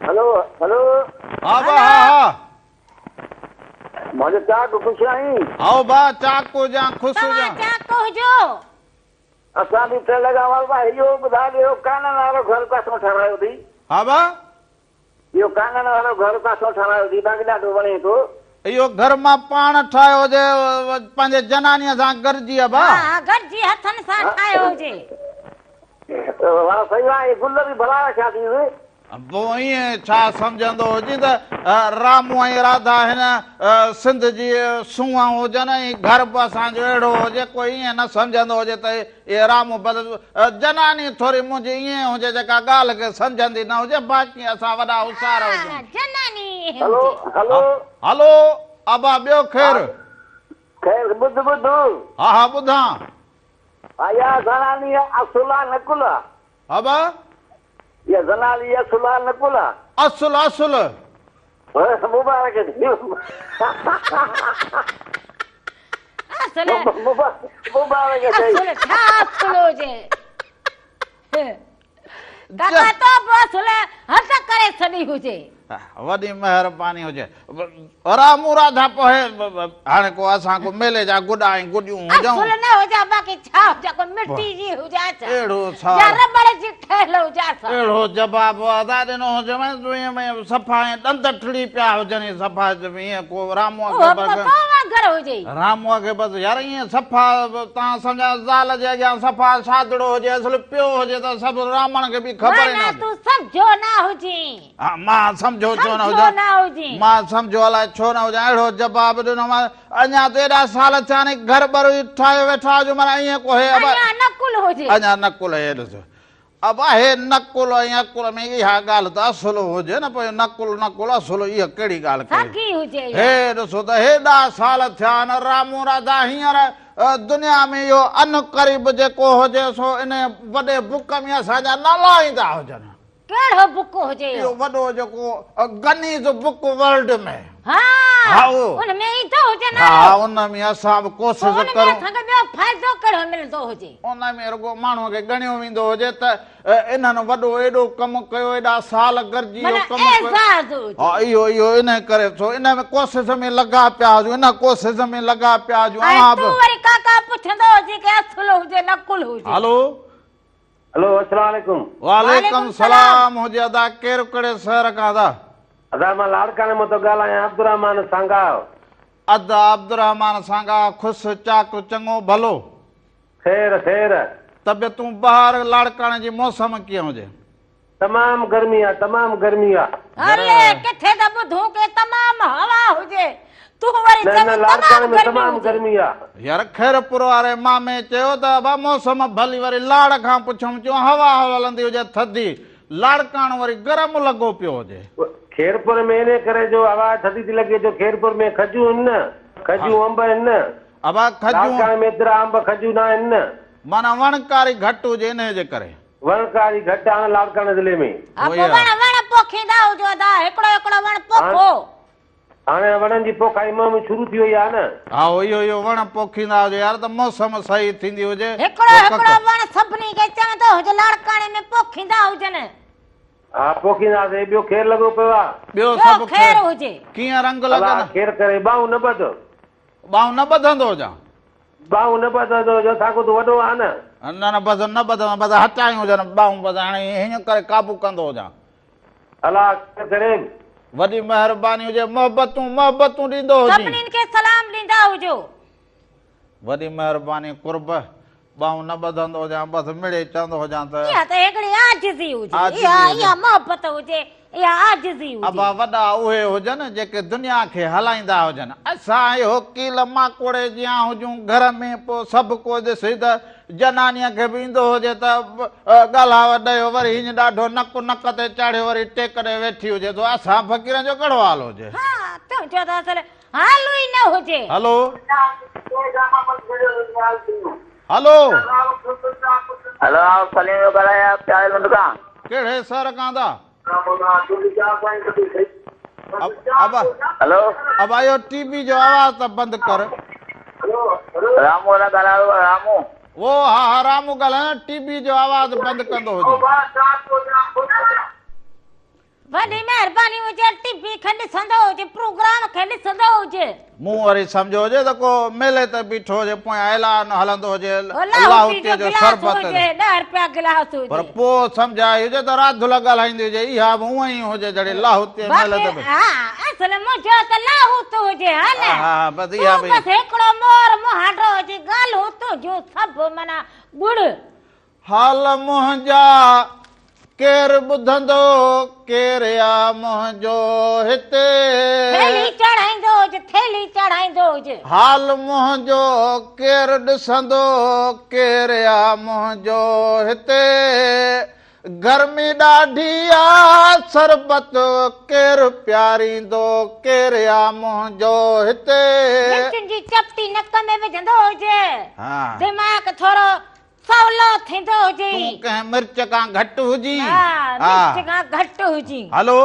هلو هلو. ها با ها ها. منهنجو چاڪ خوش آهين. هائو با چاڪ هجان خوش هجان. توهان چاڪ هجو. اسان به ته لڳا هئا ڀاء اهو ٻڌاء ڏيو ڪانن وارو گهر ڪاٿو ٺهرايو اٿئي. ها ڀاء. اهو ڪانن وارو گهر ڪاٿو ٺهرايو اٿئي مان کي ڏاڍو وڻي ٿو. اهو گهر مان پاڻ ٺاهيو هجي پنهنجي جنانيء سان گڏجي ها ڀاء. ها گڏجي هٿن سان ٺاهيو هجي. واه سائين واه اهي گل به ڀلا رکيا اٿئي. پوء ائين ڇا سمجهندو هجين ته رامو ۽ راڌا هن سنڌ جي سونهن هجن ۽ گهر به اسان جو اهڙو هجي، ڪو ائين نه سمجهندو هجي ته اهي رامو بس جناني ٿوري منهنجي ائين هجي جيڪا ڳالهه کي سمجهندي نه هجي، باقي اسان وڏا هوشيار هجون. هلو هلو. هلو ابا ٻيو خير. خير ٻڌ ٻڌ. ها ها ٻڌان. اها زناني اصل آ نقل آ. ابا. اها زناني اصل آ نقل آ. اصل اصل. مبارڪ ٿي. اصل. مبارڪ ٿئي. اصل ڇا اصل هجي. ڪاڪا تو به اصل حد ڪري ڇڏي هجي. وڏي مهرباني هجي. رامو راڌا پوء هاڻي ڪو اسان ڪو ميلي جا گڏا ۽ گڏيون هجون. اصل نه هجان باقي ڇا هجان ڪو مٽي جي هجان ڇا. اهڙو ڇا. يا رٻڙ جي ٺهيل هجان ڇا. اهڙو جواب ادا ڏنو هجي تون ائين صفا ائين ڏند ٽڙي پيا هجن صفا ائين ڪو راموء کي بس. اهو تو وانگر هجي. راموء کي بس يار ائين صفا تان سمجهان زال جي اڳيان صفا سادڙو هجي اصل پيو هجي ته سڀ رامڻ کي به خبر ئي نه معنيٰ هجي. تون سمجهو نه هجين. ها مان سمجهو ڇو نه هجان. مان سمجهو الائي ڇو نه هجان. اهڙو جواب ڏنو مان اڃا ته ايڏا سال ٿيا آهن گهر ٻر ئي ٺاهيو ويٺا هجو معنيٰ ائين ڪو هي ابا. اڃا نقل هجي. اڃا نقل هي ڏس ابا هي نقل ۽ عقل ۾ اها ڳالهه ته اصل هجي نه پوء نقل نقل اصل اها ڪهڙي ڳالهه ڪئي. ساڳي هجي اها. هي ڏسو ته هيڏا سال ٿيا آهن رامو راڌا هينئر دنيا ۾ اهو عنقريب جيڪو هجي سو انهي وڏي بڪ ۾ اسان جا نالا ايندا هجن. ڪهڙو بڪ هجي اهو؟ اهو وڏو جيڪو گنيز بڪ ورلڊ ۾. ها هائو. ان ۾ ايندو هجي ها نالو. ان ۾ اسان به پوء ڪوشش ان ۾ ڪرون. اسان کي ٻيو فائدو ڪهڙو ملندو هجي. ان ۾ رڳو ماڻهوء کي ڳڻيو ويندو هجي ته انهن وڏو ايڏو ڪم ڪيو، ايڏا سال گڏجي اهو معنيٰ ڪم ڪيو. اعزاز هجي. ها اهو اهو انهي ڪري سو ان ۾ ڪوشش ۾ لڳا پيا هجون، ان ڪوشش ۾ لڳا پيا هجون ۽ اوهان تون به. وري ڪاڪا پڇندو هجين ڪي اصل هجي نقل هجي. هلو. هلو السلام عليڪم. وعليڪم سلام هجي ادا ڪير ڪهڙي شهر کان ادا. ادا مان لاڙڪاڻي مان ٿو ڳالهايان عبدالرحمان سانگاهه. ادا عبدالرحمان سانگاهه خوش چاڪ چڱو ڀلو. خير خير. طبيعتون بهار لاڙڪاڻي جي موسم ڪيئن هجي. تمام گرمي آ تمام گرمي آ. هلي ڪٿي ته ٻڌون ڪي تمام هوا هجي تون وري نه چوين نه تمام لاڙڪاڻي ۾ گرمي تمام هجي. گرمي آ. يار خيرپور واري مامي چيو ته ابا موسم ڀلي وري لاڙ کان پڇيم چيو هوا هلندي هجي ٿڌي لاڙڪاڻو وري گرم لڳو پيو هجي. خيرپور ۾ انهي ڪري جو هوا ٿڌي ٿي لڳي جو خيرپور ۾ کجون هن نه کجون انب هن نه. ابا کجون. لاڙڪاڻي ۾ ايترا انب کجون نه آهن نه. معنيٰ وڻڪاري گهٽ هجي انهي جي ڪري. وڻڪاري گهٽ آهي لاڙڪاڻي ضلعي ۾. ها پوء وڻ وڻ پوکيندا هجو ادا هڪڙو هڪڙو وڻ پوکو. هاڻي وڻن جي پوکائي مهم شروع ٿي وئي آهي نه. ها اهو اهو وڻ پوکيندا هجو يار ته موسم صحيح ٿيندي هجي. هڪڙو هڪڙو وڻ سڀني کي چوندو هجو لاڙڪاڻي ۾ پوکيندا هجن. ها پوکينداسين ٻيو خير لڳو پيو آهي. ٻيو سڀ خير هجي. ڪيئن رنگ لڳن. الله خير ڪري ٻانهون نه ٻڌ. ٻانهون نه ٻڌندو هجان. ٻانهون نه ٻڌندو هجان ساڳو تون وڏو آهين نه. نه نه بس نه ٻڌندو بس هٽايون هجن ٻانهون بس هاڻي هيئن ڪري قابو ڪندو هجان. الله خير ڪري. وڏي مهرباني هجي محبتون محبتون ڏيندو هجين. سڀنين کي سلام ڏيندا هجو. وڏي مهرباني قرب. ٻانهون نه ٻڌندو هجان بس مڙئي چوندو هجان ته. اها ته هڪڙي عاجزي هجي اها اها محبت هجي اها عاجزي هجي. ابا وڏا اهي هجن جيڪي دنيا کي هلائيندا هجن. اسان اهو ڪيل ماڪوڙي جيان هجون گهر ۾ پوء سڀ ڪو ڏسي ته جنانيء کي به ايندو هجي ته ڳالهاء ڏيو وري هينئن ڏاڍو نڪ نڪ تي چاڙهيو وري ٽيڪ ڏئي ويٺي هجي ته اسان فقيرن جو ڪهڙو حال هجي. ها تنهنجو ته اصل حال ئي نه هجي. هلو هلو. هلو آئون سليم ٿو ڳالهايان پياري لنڊ کان. ڪهڙي شهر کان ادا. ابا هلو. ابا اهو ٽي وي جو آواز ته بند ڪر. رامو ٿا ڳالهايو رامو. او ها ها رامو ڳالهايان ٽي وي جو آواز بند ڪندو هجي. وڏي مهرباني هجي ٽي وي کي ڏسندو هجي پروگرام کي ڏسندو هجي. مون وري سمجهيو هجي ته ڪو ميلي تي بيٺو هجي پويان اعلان هلندو هجي لاهوتي جو گلاس هجي 10 رپيا گلاس هجي. پر پوء سمجهه آئي هجي ته راڌل ڳالهائيندي هجي اها به اونئن ئي هجي جهڙي لاهوتي ميلي تي باقي ها اصل منهنجو ته لاهوت هجي ها نه ها ها بس اها تون بس هڪڙو مور مهانڊو هجي ڳالهون تنهنجون سڀ معنيٰ ڳڙ. حال منهنجا ڪير ٻڌندو ڪير آ منهنجو هتي. ٿيلهي چاڙهائيندو هج ٿيلهي چاڙهائيندو هج. حال منهنجو ڪير ڏسندو ڪير آ منهنجو هتي. گرمي ڏاڍي آ شربت ڪير پياريندو ڪير آ منهنجو هتي. مرچن جي چپٽي نڪ ۾ وجهندو هج دماغ ٿورو سولو ٿيندو هجي. تون ڪنهن مرچ کان گهٽ هجين. ها مرچ کان گهٽ هجين. هلو.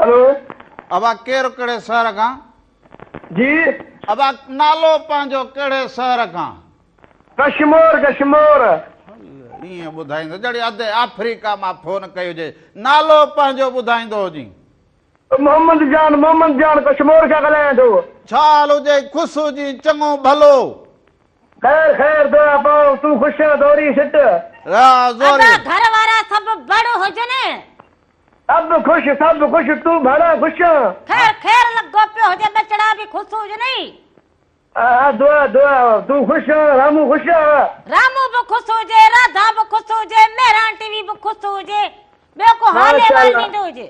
هلو. ابا ڪير ڪهڙي شهر کان. جي. ابا نالو پنهنجو ڪهڙي شهر کان. ڪشمور ڪشمور. ائين ٻڌائيندو جهڙي اڌ آفريڪا مان فون ڪئي هجي. نالو پنهنجو ٻڌائيندو هجين. محمد جان محمد جان ڪشمور کان ڳالهايان ٿو. ڇا حال هجئي خوش هجين چڱو ڀلو. خير خير دعا پائو تون خوش آن زوري سٽ. را زوري. ادا گهر وارا سڀ بڙ هجن. سڀ خوش سڀ خوش تون ڀلا خوش آن. خير خير لڳو پيو هجي ٻچڙا به خوش هجنئي. ها دعا دعا تون خوش آن رامو خوش آ. رامو به خوش هجي راڌا به خوش هجي مهراڻ ٽي وي به خوش هجي ٻيو ڪو حال احوال ڏيندو هجي.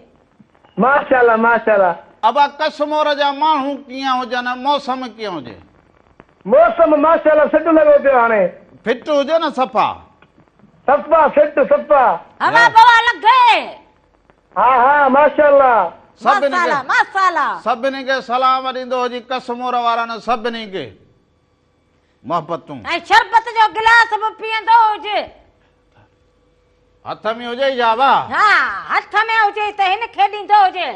ماشاءالله ماشاءالله. ابا ڪشمور جا ماڻهو ڪيئن هجن موسم ڪيئن هجي. موسم ماشاءالله سٽ لڳو پيو هاڻي. فٽ هجي نه صفا. صفا سٽ صفا. هوا بوا لڳي. ها ها ماشاءالله. ماشاءالله ماشاءالله. سڀني کي سلام ڏيندو هجي ڪشمور وارن سڀني کي محبتون. ۽ شربت جو گلاس به پيئندو هجي. هٿ ۾ هجي يا وا؟ ها هٿ ۾ هجي ته هن کي ڏيندو هجي.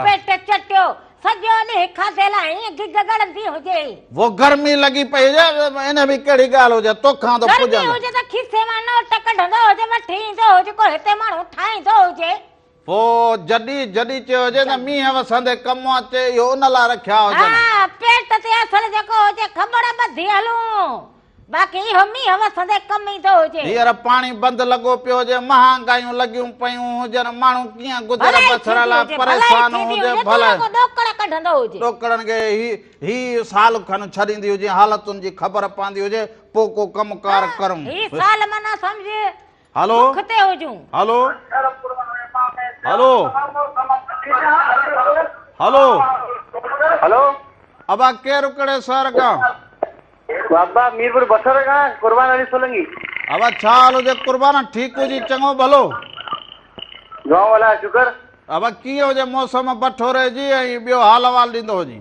پيٽ چٽيو. سڄو ڏينهن کاڌي لاء ائين گگ ڳڙندي هجي. وو گرمي لڳي پئي هجي، ان به ڪهڙي ڳالهه هجي، توکان ته گرمي پڄندو. هجي ته کيسي مان نوٽ ڪڍندو هجي، وٺي ايندو هجي، ڪو هتي ماڻهو ٺاهيندو هجي. پوء جڏي جڏي چيو هجي ته مينهن وسندي ڪم اچي، اهو ان لاء رکيا هجن. ها، پيٽ تي اصل جيڪو هجي کٻڙ ٻڌي هلون. باقي اهو مينهن وسندي ڪم ايندو هجي. هينئر پاڻي بند لڳو پيو هجي، مهانگايون لڳيون پيون هجن، ماڻهو ڪيئن گذر ڀلائي بسر ٿيندي لاء هجي، ڀلائي پريشان ٿيندي هجي، هجي، تون ڀلائي. رڳو ڏوڪڙ ڪڍندو هجي. ڏوڪڙن کي هي هي سال کن ڇڏيندي هجي، حالتن جي خبر پوندي هجي، پوء ڪو ڪم ڪار ڪرون. هي سال معنيٰ سمجهه هلو بک تي هجون. هلو هلو هلو هلو. ابا ڪير ڪهڙي شهر کان؟ بابا ميرپور بٺوري کان قربان علي سولنگي. ابا ڇا حال هجي قربان ٺيڪ هجي چڱو ڀلو. دعائون الله جو شڪر. ابا ڪيئن هجي موسم بٺوري جي ۽ ٻيو حال احوال ڏيندو هجي.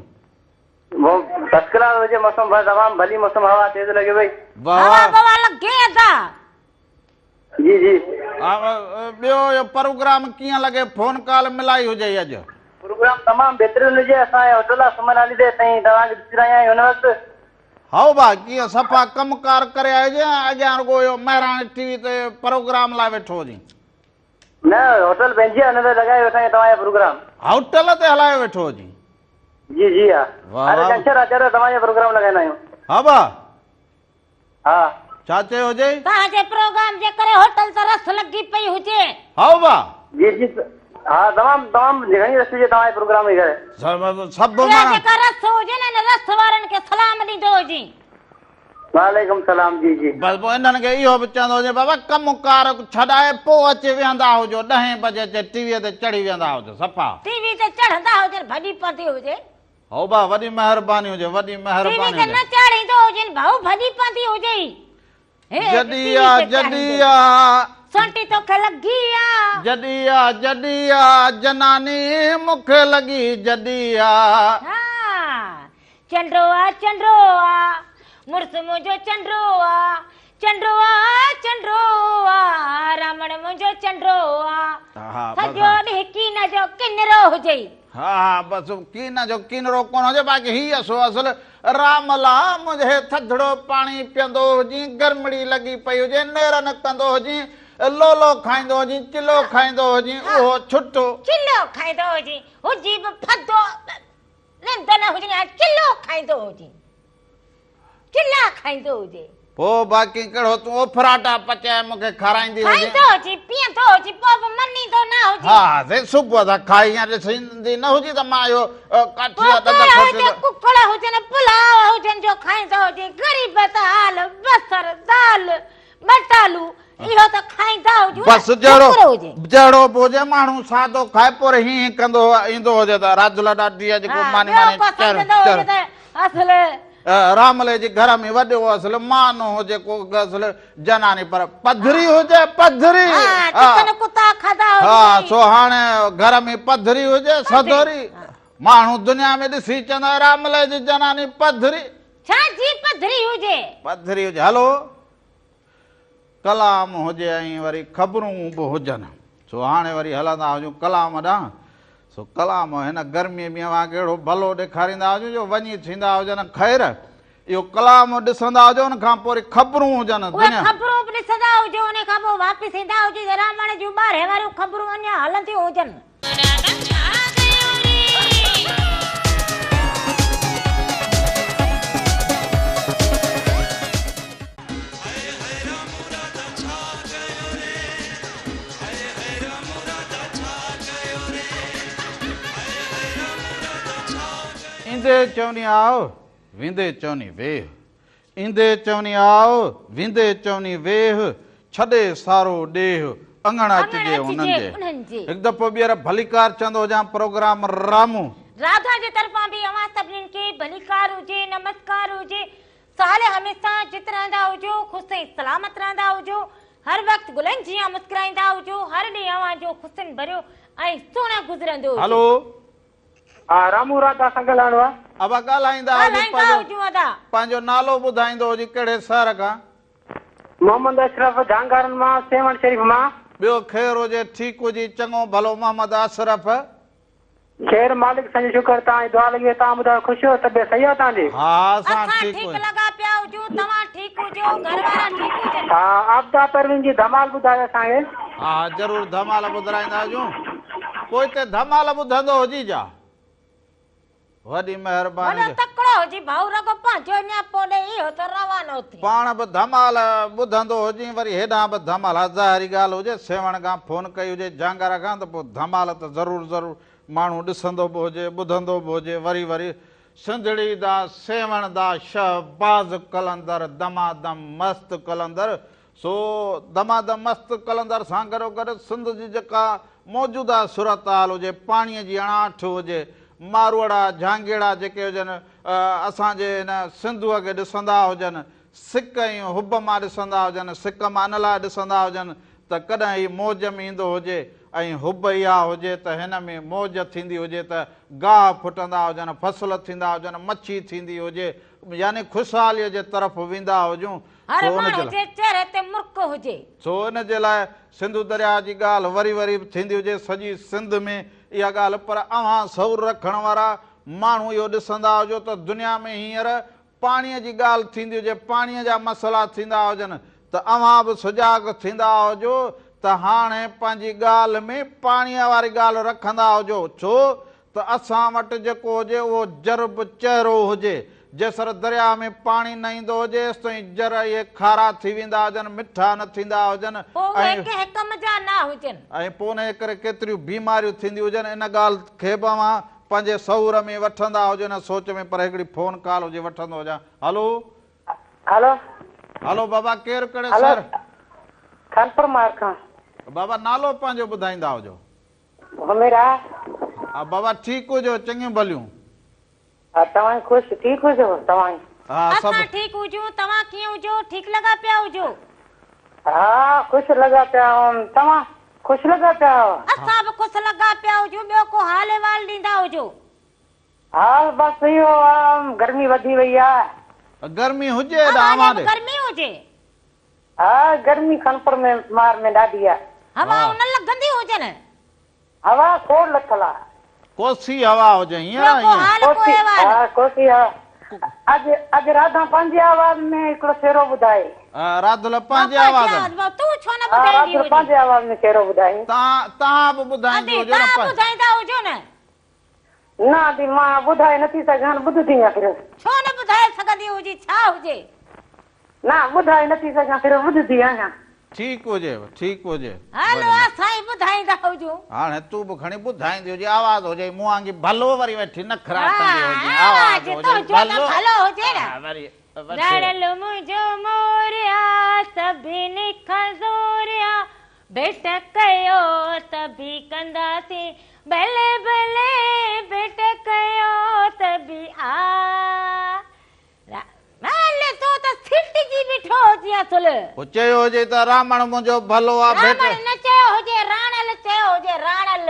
فرسٽ ڪلاس هجي موسم بس تمام ڀلي موسم هوا تيز لڳي پئي. هوا بوا لڳي ادا. جي جي. ٻيو اهو پروگرام ڪيئن لڳي فون ڪال ملائي هجئي اڄ. پروگرام تمام بهترين هجي اسان جي هوٽل آ سمن هالي تي سائين توهان کي ڏسي رهيا آهيون هن وقت. هائو ڀاء ڪيئن صفا ڪم ڪار ڪري آيو هجين ۽ اڳيان رڳو اهو مهراڻ ٽي وي تي پروگرام لاء ويٺو هجين. نه هوٽل پنهنجي آ هن تي لڳايو ويٺا آهيون توهان جو پروگرام. هوٽل تي هلايو ويٺو هجين. جي جي ها واهه هر واهه. ڇنڇر آچر توهان جو پروگرام لڳائيندا آهيون. ها ڀاء. ها. ڇا چيو هجئي؟ توهان جي پروگرام جي ڪري هوٽل ته رس لڳي پئي هجي. هائو ڀاء. جي جي ها تمام تمام گهڻي رس هجي توهان جي پروگرام جي ڪري. سڀ اها معنيٰ. جيڪا رس هجي نه ان رس وارن کي سلام ڏيندو هجين. وعليڪم سلام جي جي. بس پوء انهن کي اهو به چوندو هجين بابا ڪم ڪار ڇڏائي پوء اچي ويهندا هجو ڏهين بجي اچي ٽي ويء تي چڙهي ويهندا هجو صفا. ٽي وي تي چڙهندا هجن ڀڄي پوندي هجي. هائو ڀاء وڏي مهرباني هجي وڏي ٽي وي مهرباني تي هجي. نه چاڙهيندو هجين ڀائو ڀڄي پوندي هجئي. هي جڏي ٽي وي آ تي جڏي چاڙهيندو. آ. سونٽي توکي لڳي آ. جڏي آ جڏي آ جناني مون کي لڳي جڏي آ. ها چنڊو آ چنڊو آ مڙس منهنجو چنڊو آ چنڊو آ چنڊو آ رامڻ منهنجو چنڊو آ. ها بس سڄو ڏينهن ڪين جو ڪنرو هجئي. ها ها بس ڪين جو ڪينرو ڪونه هجي باقي هي سو اصل رام لا منهنجي ٿڌڙو پاڻي پيئندو هجين گرمڙي لڳي پئي هجي نيرن ڪندو هجين لولو کائيندو هجين چلو کائيندو هجين اهو ڇٽو. چلو کائيندو هجين هجي به ڦدو ننڊ نه هجين ها چلو کائيندو هجين. چلا کائيندو هجي. پوء باقي ڪهڙو تون اوڦراٽا پچائي مون کي کارائيندي هجين. کائيندو هجي، پيئندو هجي، پوء به مڃيندو نه هجي. ها سائين صبح سان کائي يا ڏسندي نه هجي ته مان اهو ڪاٺي پوء جا ڏند ڪهڙا کوٽي هجي، ڪڪڙ هجن، پلاء هجن جو کائيندو هجي. غريب ته حال بصر، دال، ٻٽالو اهو ته کائيندا هجون نه، بس جهڙو شڪر هجي. جهڙو به هجي ماڻهو سادو کائي پوء وري هين هين ڪندو ايندو هجي ته راجل ڏاڍي اڄ ڪو ها ماني ٻيو ماني ڪو چر سمجهندو چر. هجي ته اصل. راملي جي گهر ۾ وڏو اصل مانو هجي ڪو اصل جناني پر پڌري هجي پڌري. ها چڪن ڪتا کاڌا ها هجي. سو هاڻي گهر ۾ پڌري هجي سڌوري ماڻهو دنيا ۾ ڏسي چوندا راملي جي جناني پڌري. ڇا جي پڌري هجي. پڌري هجي هلو ڪلام هجي ۽ وري خبرون به هجن. سو هاڻي وري هلندا هجون ڪلام ڏانهن. سو ڪلام هن گرميء ۾ اوهان کي اهڙو ڀلو ڏيکاريندا هجون جو وڃي ٿيندا هجن خير. اهو ڪلام ڏسندا هجو ان کان پوء وري خبرون هجن. اهي خبرون به ڏسندا هجو ان کان پوء واپس ايندا هجو ته رامڻ جون ٻارهين واريون خبرون اڃا هلنديون هجن. ايندي چوني آء، ويندي چوني ويهه. ايندي چوني آء، ويندي چوني ويهه، ڇڏي سارو ڏيهه، اڱڻ اچجي انهن جي. هڪ دفعو ٻيهر ڀليڪار چوندو هجان پروگرام رامو. راڌا جي طرفان به اوهان سڀنين کي ڀليڪار هجي، نمسڪار هجي. سال هميشه جت رهندا هجو، خوش ۽ سلامت رهندا هجو، هر وقت گلن جيان مسڪرائيندا هجو، هر ڏينهن اوهان جو خوشين ڀريو ۽ سهڻو گذرندو هجي. هلو. ها رامو راڌا سان ڳالهائڻو آ. ابا ڳالهائيندا هجو ڳالهائيندا هجون ادا. پنهنجو نالو ٻڌائيندو هجي ڪهڙي شهر کان. محمد اشرف جهانگارن مان سيوهڻ شريف مان. ٻيو خير هجي ٺيڪ هجي چڱو ڀلو محمد اشرف. خير مالڪ سائين جو شڪر توهان جي دعا لڳي وئي توهان ٻڌايو خوش آهيو طبيعت صحيح آهي توهان جي. ها اسان اسان ٺيڪ ٺيڪ آهيون. لڳا پيا هجون توهان ٺيڪ هجو گهر وارا ٺيڪ هجن. ها عابده پروين جي ڌمال ٻڌايو اسان کي. ها ها ضرور ڌمال ٻڌرائيندا هجون. ڪو هتي ڌمال ٻڌندو هجي جا. وڏي مهرباني وڏو جو. تڪڙو هجي ڀائو رڳو پنهنجو نياپو ڏئي اهو ته روانو ٿي. پاڻ به ڌمال ٻڌندو هجين وري هيڏانهن به ڌمال ها ظاهري ڳالهه هجي سيوهڻ کان فون ڪئي هجي جهانگارا کان ته پوء ڌمال ته ضرور ضرور ماڻهو ڏسندو به هجي ٻڌندو به هجي وري وري سنڌڙي دا سيوهڻ دا شهباز قلندر دمادم مست قلندر سو دمادم مست قلندر سان گڏوگڏ سنڌ جي جيڪا موجوده صورتحال هجي، پاڻيء جي اڻاٺ هجي، ماروئڙا، جهانگيئڙا جيڪي هجن، اسان جي هن سنڌوء کي ڏسندا هجن، سڪ ۽ حب مان ڏسندا هجن، سڪ مان ان لاء ڏسندا هجن ته ڪڏهن هي موج ۾ ايندو هجي ۽ حب اها هجي ته هن ۾ موج ٿيندي هجي ته گاهه ڦٽندا هجن، فصل ٿيندا هجن، مڇي ٿيندي هجي، يعني خوشحاليء جي طرف ويندا هجون. هر سو ان ماڻهو جي لاء. جي چهري تي مرڪ هجي. سو ان جي لاء سنڌو درياهه جي ڳالهه وري وري به ٿيندي هجي سڄي سنڌ ۾ اها ڳالهه پر اوهان شعور رکڻ وارا ماڻهو اهو ڏسندا هجو ته دنيا ۾ هينئر پاڻيء جي ڳالهه ٿيندي هجي پاڻيء جا مسئلا ٿيندا هجن ته اوهان به سجاڳ ٿيندا هجو ته هاڻي پنهنجي ڳالهه ۾ پاڻيء واري ڳالهه رکندا هجو ڇو ته اسان وٽ جيڪو هجي اهو جر به چهرو هجي. جيسر درياهه ۾ پاڻي نه ايندو هجي ايستائين جر اهي کارا ٿي ويندا هجن، مٺا نه ٿيندا هجن پوء اهي ۽. ڪنهن ڪم جا نه هجن. ۽ پوء انهيء ڪري ڪيتريون بيماريون ٿينديون هجن. ان ڳالهه کي به اوهان پنهنجي شعور ۾ وٺندا هجو ان سوچ ۾ پر هڪڙي فون ڪال هجي وٺندو هجان. هلو. هلو. هلو بابا ڪير ڪهڙي هلو سر. خانپور مهر کان. بابا نالو پنهنجو ٻڌائيندا هجو. حميرا. ها بابا ٺيڪ هجو چڱيون ڀليون. ها توهان خوش ٺيڪ هجو توهان. ها سڀ. اسان ٺيڪ هجون توهان ڪيئن هجو ٺيڪ لڳا پيا هجو. ها خوش لڳا پيا آهيون توهان خوش لڳا پيا آهيو. اسان به خوش لڳا پيا هجون ٻيو ڪو حال احوال ڏيندا هجو. حال بس اهو آ گرمي وڌي وئي آ. گرمي هجي ايڏا اوهان اوهان ڏي ڏي. به گرمي هجي. ها گرمي خانپور ۾ مار ۾ ڏاڍي آ. هوائون نه لڳنديون هجن. هوا کوڙ لٿل آ. ڪوسي هوا هجي هينئر ٻيو ڪو ائين. حال ڪو ڪوسي احوال. ها ڪوسي هوا. اڄ اڄ راڌا پنهنجي آواز ۾ هڪڙو سهرو ٻڌائي. راڌل پنهنجي مان آواز پنهنجي ۾. آواز ۾ تون ڇو نه ها ٻڌائيندي راڌل هجين. پنهنجي آواز ۾ سهرو ٻڌائي. تهان تهان به ٻڌائيندي ادي هجو نه تهان پنهنجي. ٻڌائيندا هجو نه. نه ادي مان ٻڌائي نٿي سگهان ٻڌندي آهيان صرف. ڇو نه ٻڌائي سگهندي هجين ڇا هجي. نه ٻڌائي نٿي سگهان صرف ٻڌندي آهيان. ٺيڪ هجي ٺيڪ هجي. هلو اسان ئي ٻڌائيندا هجون. هاڻي تون به کڻي ٻڌائيندي هجين آواز هجئي مون وانگي ڀلو وري ويٺي نخرا ڪندي هجين آواز هجئي تنهنجو ته ڀلو ڀلو هجي نه. وري وٺي. راڻل منهنجو مور آ سڀني کان زور آ ڀيٽ ڪيو ته به ڪنداسين ڀلي ڀلي ڀيٽ ڪيو ته به آ هل تون ته سٽجي بيٺو هجين اصل. هو چيو هجي ته رامڻ منهنجو ڀلو آ ڀيٽ. رامڻ نه چيو هجي راڻل چيو هجي راڻل.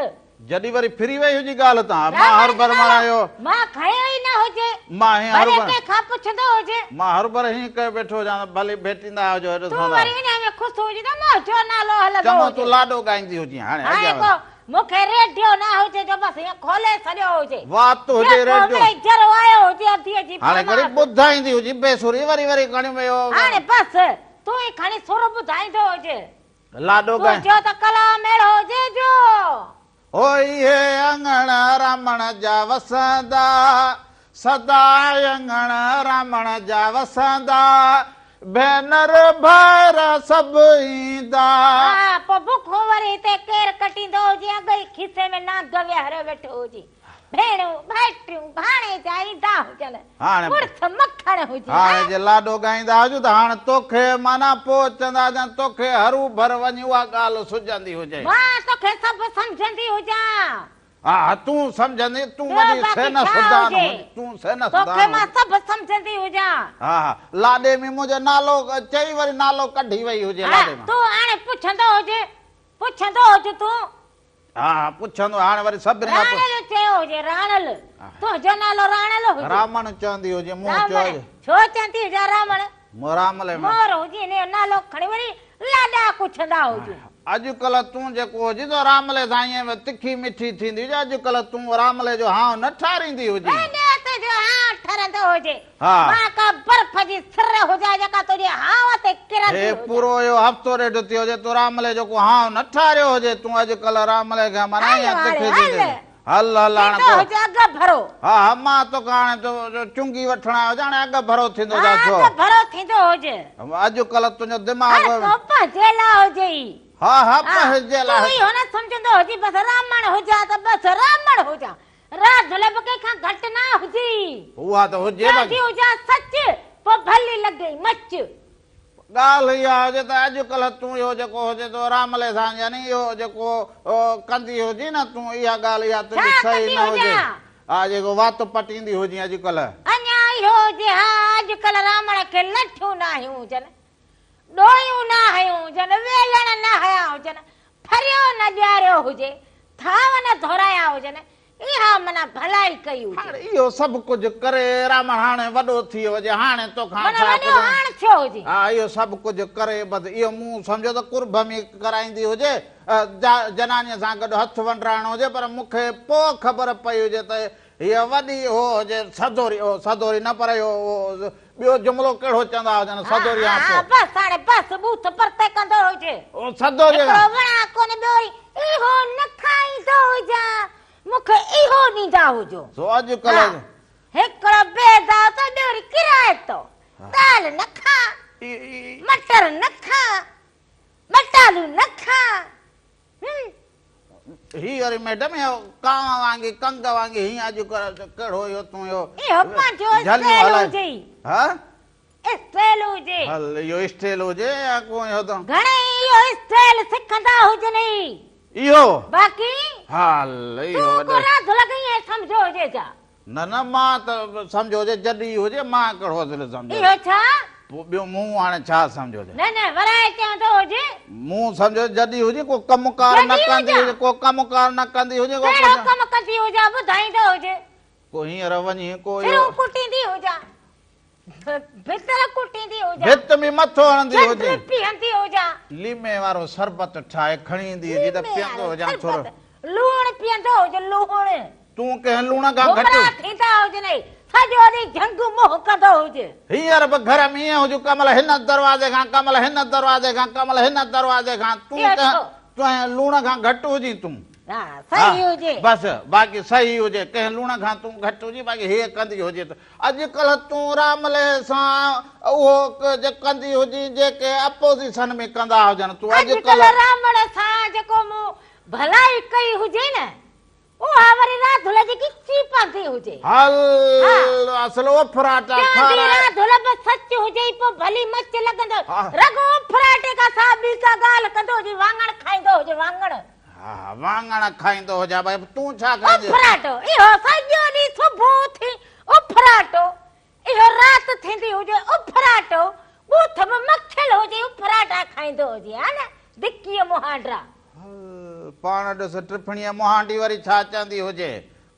جڏي وري ڦري وئي هجي ڳالهه تان مان رامڻ هر جو ڀر نالو مڻايو. مان کنيو ئي نه هجي. مان هين ڀلي هروڀر. ڪنهن کان پڇندو هجي. مان هروڀر هين ڪيو ويٺو هجان ته ڀلي ڀيٽيندا هجو هيڏو تون ساندا. وري انهيء ۾ خوش هجين ته منهنجو نالو هلندو چڱو هجي. تون لاڏو ڳائيندي هجين هاڻي هاڻي اڳيان ڪو وڌ. مون کي ريڊيو نه هجي جو بس هيئن کولي ڇڏيو هجي. وات هجي ٻيو ڪو ريڊيو. مڙئي جرو آيو هجي اديء جي هاڻي گهڙي فرماس. ٻڌائيندي هجي بي سري وري وري کڻي ويو. هاڻي بس تون ئي کڻي سر ٻڌائيندو هجي. لاڏو ڳائي. تنهنجو ته ڪلام اهڙو هجي جو. هو اهي اڱڻ رامڻ جا وسندا، سدا اڱڻ رامڻ جا وسندا، ڀينر ڀائر سڀ ايندا. ها پوء بکون وري هتي ڪير ڪٽيندو هجي، اڳ ئي کيسي ۾ نانگ ويهاريو ويٺو هجي. ڀيڻون، ڀائٽيون، ڀاڻيجا ايندا هجن، مڙس مکڻ هجي ها. هاڻي جي لاڏو ڳائيندا هجون ته هاڻ توکي معنيٰ پوء چوندا هجن توکي هرو ڀر وڃي اها ڳالهه سجهندي هجي. مان توکي سڀ سمجهندي هجان. ها ها تون سمجهندي، تون ٻيو وڏي باقي سينس ڇا دان هجي. هجين، تون سينس دان توکي مان هجين. سڀ سمجهندي هجان. ها ها لاڏي ۾ منهنجو نالو چئي وري نالو ڪڍي وئي هجي ها لاڏي مان. تون هاڻي پڇندو هجين، پڇندو هج تون. ها ها پڇندو هاڻي وري سڀني کان راڻل چيو هجي راڻل تنهنجو نالو راڻل هجي. رامڻ چوندي هجي مون چيو رامڻ هجي. ڇو چوندي هجان رامڻ. مون رامل مور هجي هن جو نالو کڻي وري لاڏا ڪڇندا هجون. اڄڪلهه تون جيڪو هجين ته راملي سان ائين تکي مٺي ٿيندي هجين، اڄڪلهه تون راملي جو هانء نه ٺاريندي هجين. ويندي تنهنجو هانء ٺرندو هجي. ها. مان ڪا برف جي سر هجان جيڪا تنهنجي هانء تي ڪرندي هي هجان. پورو اهو هفتو ڏيڍ ٿيو هجي تون راملي جو ڪو هانء نه ٺاريو هجي، تون اڄڪلهه راملي کان معنيٰ هل ائين هاڻي تکي هل. ٿيندي هجين. هل هل هاڻي ٿيندو ڪو. هجي اڳ ڀرو. ها ها مان توکان هاڻي چونگي وٺڻ آيو هجان هاڻي اڳ ڀرو ٿيندو ها جا ڇو. اڳ ڀرو ٿيندو هجي. اڄڪلهه تنهنجو دماغ. هر ڪو پنهنجي لاء هجي ئي. ها ها پنهنجي لاء. تون اهو نه سمجهندو هجين بس رامڻ هجان ته بس رامڻ هجان. راڌل به ڪنهن کان گهٽ نه هجي. اها ته هجي چوندي هجان سچ پوء ڀلي لڳئي مچ. ڳالهه اها هجي ته اڄڪلهه تون اهو جيڪو هجي تو راملي سان يعني اهو جيڪو ڪندي هجين نه تون اها ڳالهه اها تنهنجي ڇا صحيح ڪندي نه هجي هجان؟ ها جيڪو وات پٽيندي هجين اڄڪلهه. اڃا اهو هجي ها اڄڪلهه رامڻ کي لٺيون نه هنيون هجن، ڏويون نه هنيون هجن، ويلڻ نه هنيا هجن، ڦريو نه ڏياريو هجي، ٿانو نه ڌورايا هجن، اها معنيٰ ڀلائي ڪئي هجي. هاڻ اهو سڀ ڪجهه ڪري رامڻ هاڻي وڏو ٿي ويو هجي، هاڻي توکان معنيٰ ڇا وڏو پڇڻو؟ هاڻ ٿيو هجي. ها اهو سڀ ڪجهه ڪري بس اهو مون سمجهيو ته قرب ۾ ڪرائيندي هجي، جنانيء سان گڏ هٿ ونڊرائڻو هجي، پر مون کي پوء خبر پئي هجي ته هيء وڏي هو هجي سدوري، سدوري نه پر اهو ٻيو جملو ڪهڙو چوندا هجن سدوري ها هان ها پوء. بس هاڻي بس ٻوٿ پرتي ڪندو هجي. سدوري هڪڙو وڻان ڪونه ٻيو وري اهو نه کائيندو هجان. مون کي اهو ڏيندا هجو. سو اڄ ڪلهه. ها، هڪڙو بي دعوتو ٻيو وري ڪرائتو. دال نه کان، مٽر نه کان، ٻٽالو نه کان. هم. هي وري ميڊم اهو ڪانء وانگي ڪنگ وانگي هيئن اڄ ڪلهه ڪهڙو اهو تون اهو. اهو پنهنجو جهليون اسٽائيل هلائي. هجئي. ها؟ اسٽائيل هجي. هل اهو اسٽائيل هجي يا ڪو اهو ته. گهڻئي اهو اسٽائيل سکندا هجن ئي. اهو؟ باقي. هل اهو تون ڪو راڌ لڳئي ۽ سمجهيو هجي ڇا؟ نه نه مان ته سمجهيو هجي جڏي هجي مان ڪهڙو اصل سمجهيو. اهو ڇا؟ پوء ٻيو مون هاڻي ڇا سمجهيو هجي. نه نه ورائي چوندو هجي. مون سمجهيو جڏي هجي ڪو ڪم ڪار نه ڪندي هجي ڪو ڪم ڪار نه ڪندي هجي ڪو. ڪهڙو ڪم ڪندي هجان ٻڌائيندو هجي. ڪو هينئر وڃي ڪو اهو. سرون ڪٽيندي هجان. ڀتر ڪٽيندي هجان. ڀت ۾ مٿو هڻندي هجي. جنڊ پيهندي هجان. ليمي وارو شربت ٺاهي کڻي ايندي هجي ته پيئندو هجان ٿورو. لوڻ پيئندو هج لوڻ. تون ڪنهن لوڻ کان گهٽ. گمراهه ٿيندا هجنئي سڄو ڏينهن جهنگ منهن ڪندو هج. هينئر به گهر ۾ ائين هج ڪمل هن دروازي کان ڪمل هن دروازي کان ڪمل هن دروازي کان تون ڪنهن لوڻ کان گهٽ هجين تون. ها صحيح هجي. بس باقي صحيح هجي ڪنهن لوڻ کان تون گهٽ هجين باقي هيء ڪندي هجي ته اڄڪلهه تون راملي سان اهو ڪجهه ڪندي هجين جيڪي اپوزيشن ۾ ڪندا هجن تون اڄڪلهه رامڙ سان جيڪو مون ڀلائي ڪئي هجي نه اها وري راڌل جي ڳچي پوندي هجي. هل اصل اوڦراٽا چوندي کارائي. راڌل به سچ هجئي پوء ڀلي مچ لڳندو رڳو اوڦراٽي کان سواء ٻي ڪا ڳالهه ڪندو هجي واڱڻ کائيندو هجي واڱڻ. ها ها واڱڻ کائيندو هجان ڀائي تون ڇا کائيندين. اڦراٽو اهو سڄو ڏينهن صبح اٿي اڦراٽو اهو رات ٿيندي هجي اڦراٽو ٻوٿ به مکيل هجي اڦراٽا کائيندو هجي ها نه دڪيء مهانڊا. هل پاڻ ڏس ٽڦڻيء مهانڊي وري ڇا چوندي هجي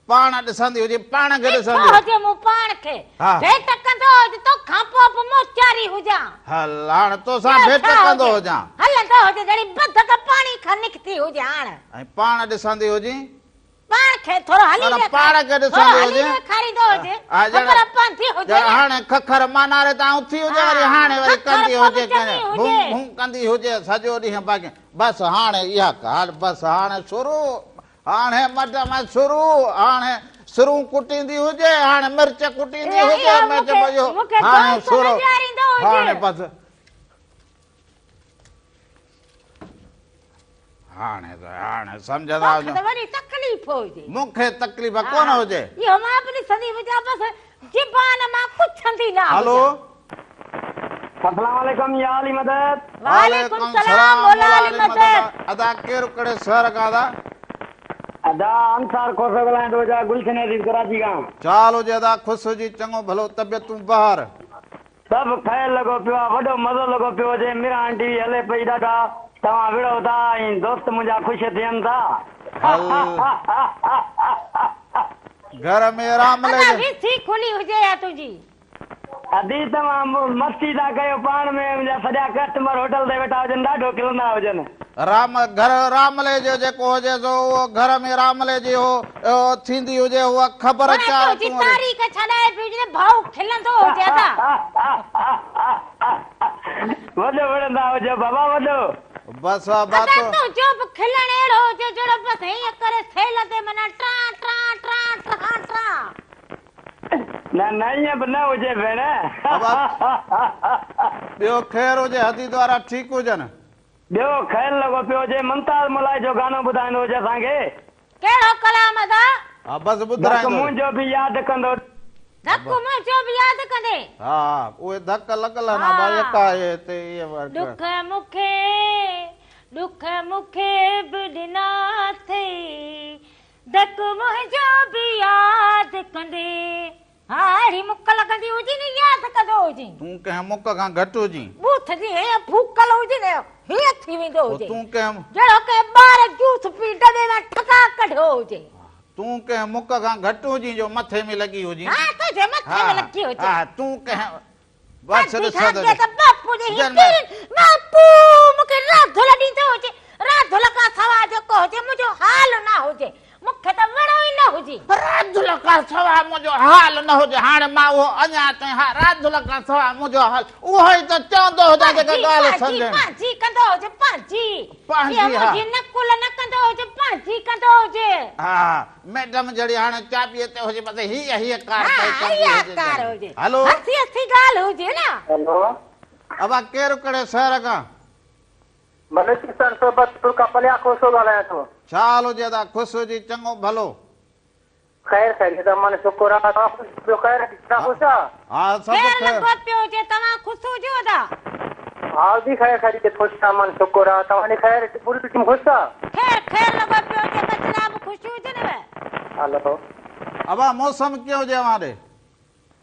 پاڻ ڏسندي هجي پاڻ کي ڏسندي. ڏٺو هجي مون پاڻ کي. ڀيٽ ڪندو هج توکان پوء به موچاري هجان. هل هاڻ توسان ڀيٽ ڪندو هجان. هلندو هج جهڙي بدڪ پاڻي کان نڪتي هجي هاڻ. ۽ پاڻ ڏسندي هجين. پاڻ کي ٿورو هلي پاڻ کي ڏسندي هجين. ڏيکاريندو هجي. خبر پوندي هجي نه. هاڻي ککر ماناري تان اٿي هجي وري هاڻي وري ڪندي هجي ڀون ڀون ڪندي هجي سڄو ڏينهن باقي بس هاڻي اها ڳالهه بس هاڻي شروع هاڻي مڊم سرو هاڻي سرون ڪٽيندي هجي هاڻي مرچ ڪٽيندي هجي مرچ اهو هاڻي سرو هاڻي بس هاڻي ته هاڻي سمجهندا هجو ته وڏي تڪليف هجي مون کي تڪليف ڪونه هجي اهو مان به ڏسندي هجان بس زبان مان ڪڇندي نه هلو السلام عليڪم يا علي مدد. وعليڪم السلام مولا علي مدد. ادا ڪير ڪهڙي شهر کان ادا. ادا انصار کوسو ڳالهايان ٿو ادا گلشن عزيز ڪراچي کان. چال هجي ادا خوش هجي چڱو ڀلو طبيعتون بهار. سڀ خير لڳو پيو آ وڏو مزو لڳو پيو هجي ميران ٽي وي هلي پئي ڏاڍا توهان وڙهو ٿا ۽ دوست منهنجا خوش ٿين ٿا. هل گهر ۾ رام ادا ليجي. وي سي کلي هجي يا تنهنجي. ادي توهان مستي ٿا ڪيو پاڻ ۾ منهنجا سڄا ڪسٽمر هوٽل تي ويٺا هجن ڏاڍو کلندا هجن. رام گهر راملي جو جيڪو هجي سو اهو گهر ۾ راملي جي هو ٿيندي هجي اها خبر پر چار تنهنجي تون وري. تاريخ ڇڏائي پيو هجي ته ڀائو کلندو هجي ادا. وڏو وڙهندا هجو بابا وڏو. بس ابا ادا تو. تنهنجو به کلڻ اهڙو هجي جهڙو بس هيئن ڪري سيل تي معنيٰ ٽران ٽران ٽران ٽران ٽران. نه نه ائين به نه هجي ڀيڻ. ابا ٻيو خير هجي حديد وارا ٺيڪ هجن. ٻيو خير لڳو پيو هجي ممتاز مولائي جو گانو ٻڌائيندو هجي اسان کي. ڪهڙو ڪلام ادا. ها بس ڌڪ ٻڌرائيندو. منهنجو به ياد ڪندو. ڌڪ منهنجو به ياد ڪندي. ها ها اهي ڌڪ لڳل آهن ابا يڪا اهي هتي اهي ورڪ. ڏک مونکي ڏک مونکي به ڏنا اٿئي ڌڪ منهنجو به ياد ڪندي. ها اهڙي مڪ لڳندي هجي نه ياد ڪندو هجين. تون ڪنهن مڪ کان گهٽ هجين. ٻوٿ جي هيئن ڦوڪل هجي نه هيئن ٿي ويندو پوء هجي. تون ڪنهن. جهڙو ڪنهن ٻار جوس پي ڊٻي مان ٺڪاء ڪڍيو هجي. تون ڪنهن مڪ کان گهٽ هجين جو مٿي ۾ لڳي هجين. ها تنهنجي مٿي ۾ لڳي هجي. ها تون ڪنهن. بس ادي ڏس کان ته اڳي ته باپو جي هي جن پيرين باپو مون کي راڌل ڏيندو هجي، راڌل کان سوا جيڪو هجي منهنجو حال نه هجي، مون کي ته وڻو ئي نه هجي. راڌل کان سوا منهنجو حال نه هجي، هاڻي مان اهو اڃا تائين ها راڌل کان سوا منهنجو حال اهو ئي ته چوندو هجان جيڪا پنهنجي ڳالهه پنهنجي سمجهڻ. پنهنجي ڪندو هجي پنهنجي پنهنجي جيئن ها. منهنجي نقل نه ڪندو هجي پنهنجي ڪندو هجي. ها ميڊم جهڙي هاڻي چاٻيء تي هجي بس هيء هيء ڪار ها پئي ڪندي اها هجي ڪار ڄڻ. هجي. هلو. هسي هسي ڳالهه هجي نه. هلو. ابا ڪير ڪهڙي شهر کان؟ بلوچستان صحبت پور کان پليا کوسو ڳالهايان ٿو. ڇا حال هجي ادا خوش هجي چڱو ڀلو. خير خيريت امان شڪر آ توهان خوش ٻيو خير توهان خوش آ. ها سڀ خير خير. لڳو پيو هجي توهان خوش هجو ادا. ها به خير خيريت خوش آ امان شڪر آ توهان جي خير پوري ٽيم خوش آ. خير خير لڳو پيو هجي ٻچڙا به خوش هجن وه. هلو. ابا موسم ڪيئن هجي اوهان ڏي.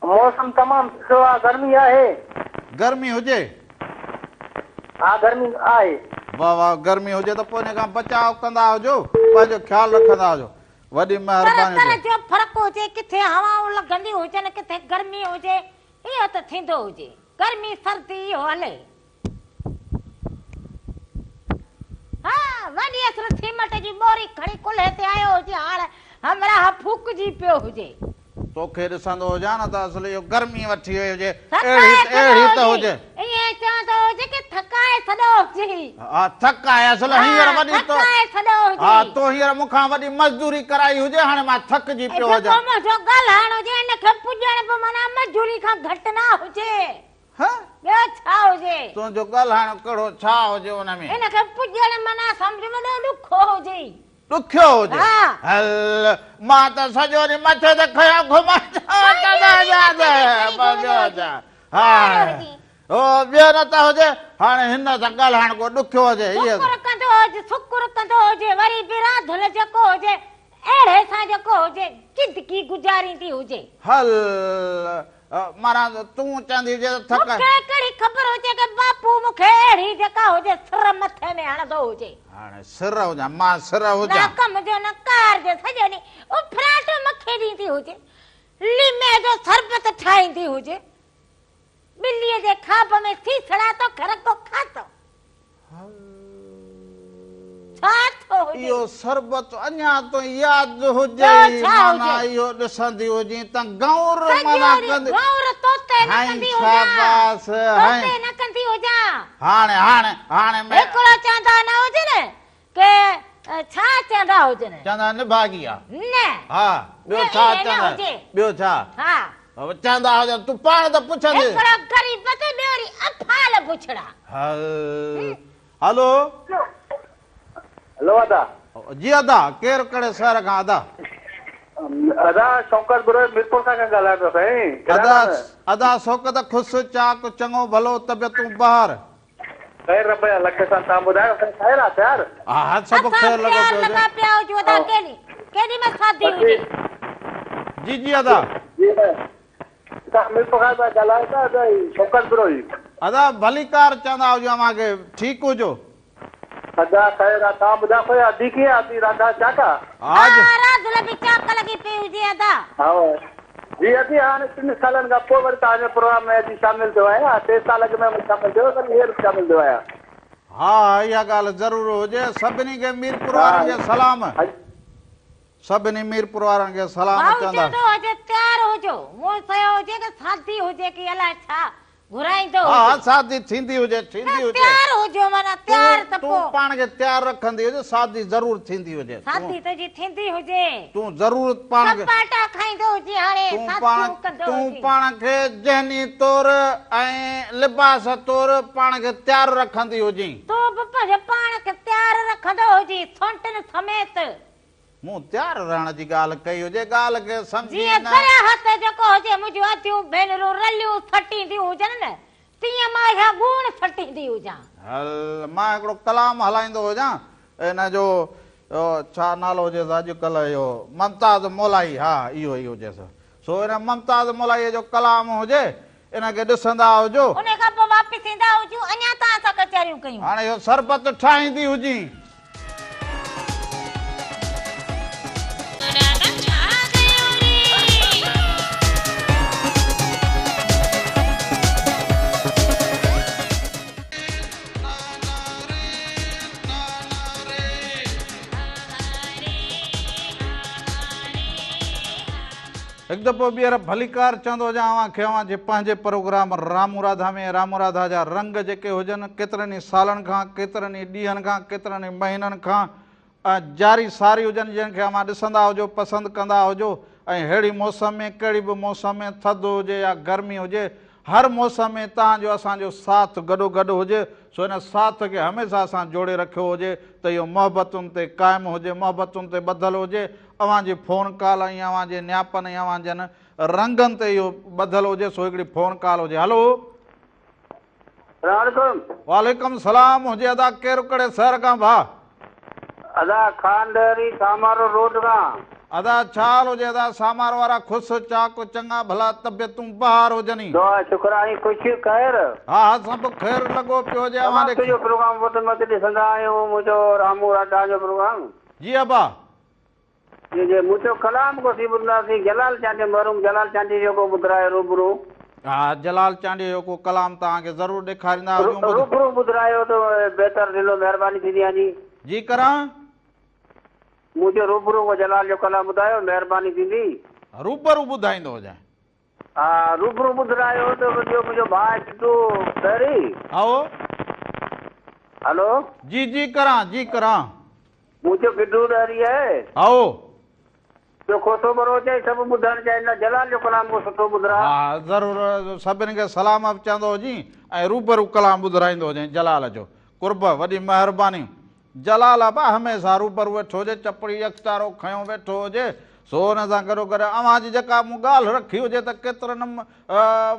موسم تمام سٺو آ گرمي آهي. گرمي هجي. ها گرمي آهي. واه واه گرمي هجي ته پوء ان کان بچاء ڪندا هجو پنهنجو خيال رکندا هجو وڏي طرح مهرباني طرح هجي. جو فرق هجي ڪٿي هوائون لڳنديون هجن ڪٿي گرمي هجي اهو ته ٿيندو هجي گرمي سردي اهو هلي. ها وڏي اصل سيمٽ جي ٻوري کڻي ڪلهي تي آيو هجي هاڻ همراهه ڦوڪجي پيو هجي. توکي ڏسندو هجان نه ته اصل اهو گرمي وٺي وئي هجي ٿڪائي اهڙي سڏو اهڙي ته هجي هجي. ائين چوندو هجي ڪي ٿڪائي سڏو هجي. ها ٿڪائي اصل ها هينئر وڏي تو ٿڪائي سڏو ها هجي. تو هينئر مون کان وڏي مزدوري ڪرائي هجي هاڻي مان ٿڪجي ۽ پيو جيڪو هجان. منهنجو ڳالهائڻ هجي ان کي پڄڻ به معنيٰ مزوري کان گهٽ نه هجي. ها ٻيو ڇا هجي. تنهنجو ڳالهائڻ ڪهڙو ڇا هجي ان ۾. ان کي پڄڻ معنيٰ سمجهه وڏو ڏکو هجي. ڏکيو هجي. ها. هل مان ته سڄو ڏينهن مٿي تي کنيو گهمندو هجان. ها هو ٻيو نه ته هجي هاڻي هن سان ڳالهائڻ ڪو ڏکيو هجي. هيء. شڪر ڪندو هجي شڪر ڪندو هجي وري به راڌل جيڪو هجي اهڙي سان جيڪو هجي زندگي گذاريندي هجي. هل معنيٰ تون چوندي هجي ته ٿڪ. مون کي ڪهڙي خبر هجي ڪه باپو مون کي اهڙي جيڪا هجي سر مٿي ۾ هڻندو هجي. هاڻي سر هجان مان سر نه هجان. ڪم جو نه ڪار جو سڄو ڏينهن اڦراٽو مون کي ڏيندي هجي. ليمي جو شربت ٺاهيندي هجي. ٻليء جي خواب ۾ سيسڙا توکي رڳو کاتو. ڇا ٿو هجي. اهو شربت اڃا تائين ياد ٻيو هجئي ڇا معنيٰ هجي. اهو ڏسندي هجين ته گئونر سڄو معنيٰ ڏينهن ڪندي. گئونر توتي نه هائين ڪندي هجان. شاباس هائين. توتي نه ڪندي هجان. هاڻي هاڻي هاڻي مين. هڪڙو چوندا نه هجن ڪي ڇا چوندا هجن. چوندا نڀاڳي آ. نه. ها ٻيو نه ڇا ائين نه چوندا هجي. ٻيو ڇا. ها. چوندا هجن تون پاڻ ته پڇندي. هڪڙو غريب ته ٻيو وري افعال بڇڙا. هل هلو. هلو ادا. جي ادا ڪير ڪهڙي شهر کان ادا. ادا شوڪت بروهي ميرپور کان ڳالهايان پيو سائين. ادا ادا شوڪت خوش چاڪ چڱو ڀلو طبيعتون بهار. خير رب جا لک احسان توهان ٻڌايو سائين خير آ پيار. ها ها سڀ اسان خير لڳو پيار پيو هجي. لڳا پيا هجون ادا ڪيڏي ڪيڏي مهل شادي هجي. جي جي ادا. جي توهان ميرپور کان پيا ڳالهايو ٿا ادا هي شوڪت بروهي. ادا ڀليڪار چوندا هجون اوهان کي ٺيڪ هجو. ادا خير آ توهان ٻڌايو خير آ ادي ڪيئن آ ادي راڌا چاڪ آ. ها راڌل به چاڪ لڳي پئي هجي ادا. ها. جي ادي هاڻي ٽن سالن کان پوء وري توهان جي پروگرام ۾ اچي شامل ٿيو آهيان ٽي سال اڳ ۾ شامل ٿيو هوس وري هينئر شامل ٿيو آهيان. ها اها ڳالهه ضرور هجي سڀني کي ميرپور وارن کي سلام سڀني ميرپور وارن کي سلام ڀائو چوندا. چوندو هجي تيار هجو مون چيو هجي ڪه شادي هجي ڪي الائي ڇا گهرائيندو ها ها هجي. شادي ٿيندي هجي ٿيندي نه هجي. تيار هجو معنيٰ تيار ته تون پو. پاڻ کي تيار رکندي هج شادي ضرور ٿيندي هجي تون. شادي تنهنجي ٿيندي هجي. تون ضرور پاڻ کي. سپاٽا کائيندو هجين هاڻي تون پاڻ شاديون ڪندو تون هجين. پاڻ کي ذهني طور ۽ لباس طور پاڻ کي تيار رکندي هجين. تون به پنهنجو پاڻ کي تيار رکندو هجين سونٽن سميت. مون تيار رهڻ جي ڳالهه ڪئي هجي، ڳالهه کي سمجهي جيئن نه. درياهه تي جيڪو هجي منهنجون اديون ڀينرون رليون سٽينديون هجن نه، تيئن مان اها ڳوڻ سٽيندي هجان. هل، مان هڪڙو ڪلام هلائيندو هجان، ان جو ڇا نالو هجيس اڄڪلهه اهو ممتاز مولائي، ها اهو ئي هجيس، سو ان ممتاز مولائيء جو ڪلام هجي، ان کي ڏسندا هجو. ان کان پوء واپس ايندا هجون، اڃا توهان سان ڪچهريون ڪيون. هاڻي اهو شربت ٺاهيندي هجين. هڪ دفعو ٻيهر ڀليڪار چوندو هجان اوهان کي اوهان جي پنهنجي پروگرام رامون راڌا ۾ رامون راڌا جا رنگ جيڪي هجن ڪيترن ئي سالن کان ڪيترن ئي ڏينهن کان ڪيترن ئي مهينن کان جاري ساري هجن جن کي اوهان ڏسندا هجو پسند ڪندا هجو ۽ ههڙي موسم ۾ ڪهڙي به موسم ۾ ٿڌ هجي يا گرمي هجي هر موسم ۾ توهان جو اسان جو ساٿ گڏو گڏ هجي سو ان ساٿ کي هميشه اسان جوڙي رکيو هجي ته اهو محبتن تي قائم هجي محبتن تي ٻڌل هجي اوهان جي فون ڪال ۽ اوهان جي نياپن ۽ اوهان جن رنگن تي اهو ٻڌل هجي سو هڪڙي فون ڪال هجي هلو. سلام عليڪم. وعليڪم سلام هجي ادا ڪير ڪهڙي شهر کان ڀاء. ادا خان ڏهري سامارو روڊ کان. ادا ڇا حال هجي ادا سامارو وارا خوش چاڪ چڱا ڀلا طبيعتون بهار هجني. دعا شڪر آهين خوش خير. ها ها سڀ خير لڳو پيو هجي اوهان تمام ڏي. تنهنجو پروگرام وڌ مٿ ڏسندا آهيون منهنجو رامو راڌا جو پروگرام. جي ابا. جي جي مون چيو ڪلام ڪو ٿي ٻڌنداسين جلال چانڊيو مرحوم جلال چانڊيي جو ڪو ٻڌرايو روبرو. ها جلال چانڊيي جو ڪو ڪلام توهان کي ضرور ڏيکاريندا هجون ٻڌ. روبرو ٻڌرايو ته بهتر ٿيندو مهرباني ٿيندي آنجي. جي ڪران. مون چيو روبرو ڪو جلال جو ڪلام ٻڌايو مهرباني ٿيندي. روبرو ٻڌائيندو هجان. ها روبرو ٻڌرايو ته ٻيو منهنجو ڀاء ٽٽو ڏهري. هائو. هلو. جي جي ڪران جي ڪران. مون چيو گڊو ڏهري آهي. هائو. ٻيو کوسو ٻروچ ۽ سڀ ٻڌڻ چاهين ٿا جلال جو ڪلام ڪو سٺو ٻڌراء. ها ضرور سڀني کي سلام به چوندو هجين ۽ روبرو ڪلام ٻڌرائيندو هجين جلال جو قرب وڏي مهرباني جلال ابا هميشه روبرو ويٺو هجي، چپڙي يڪتارو کنيو ويٺو هجي، سو ان سان گڏوگڏ اوهان جي جيڪا مون ڳالهه رکي هجي ته ڪيترن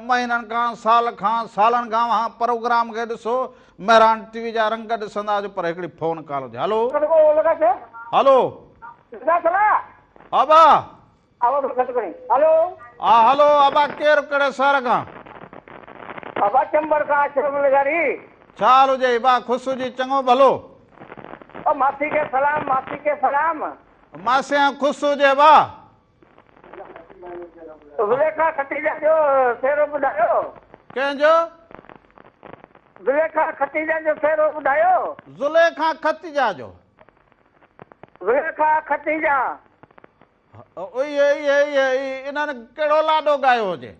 مهينن کان، سال کان، سالن کان اوهان پروگرام کي ڏسو، مهراڻ ٽي وي جا رنگ ڏسندا هجو پر هڪڙي فون ڪال هجي. هلو. هلو. ابا. ها هلو ابا ڪير ڪهڙي شهر کان. ابا چمبڙ کان اشرف لغاري. ڇا حال هجئي ابا خوش هجي چڱو ڀلو. او ماسي کي سلام ماسي کي سلام. ماسيان خوش هجي ابا. زليخا ختيجا جو سهرو ٻڌايو. ڪنهن جو؟ زليخا ختيجا جو سهرو ٻڌايو. زليخا ختيجا جو. زليخا ختيجا. اهي اهي اهي انهن ڪهڙو لاڏو ڳايو هجي.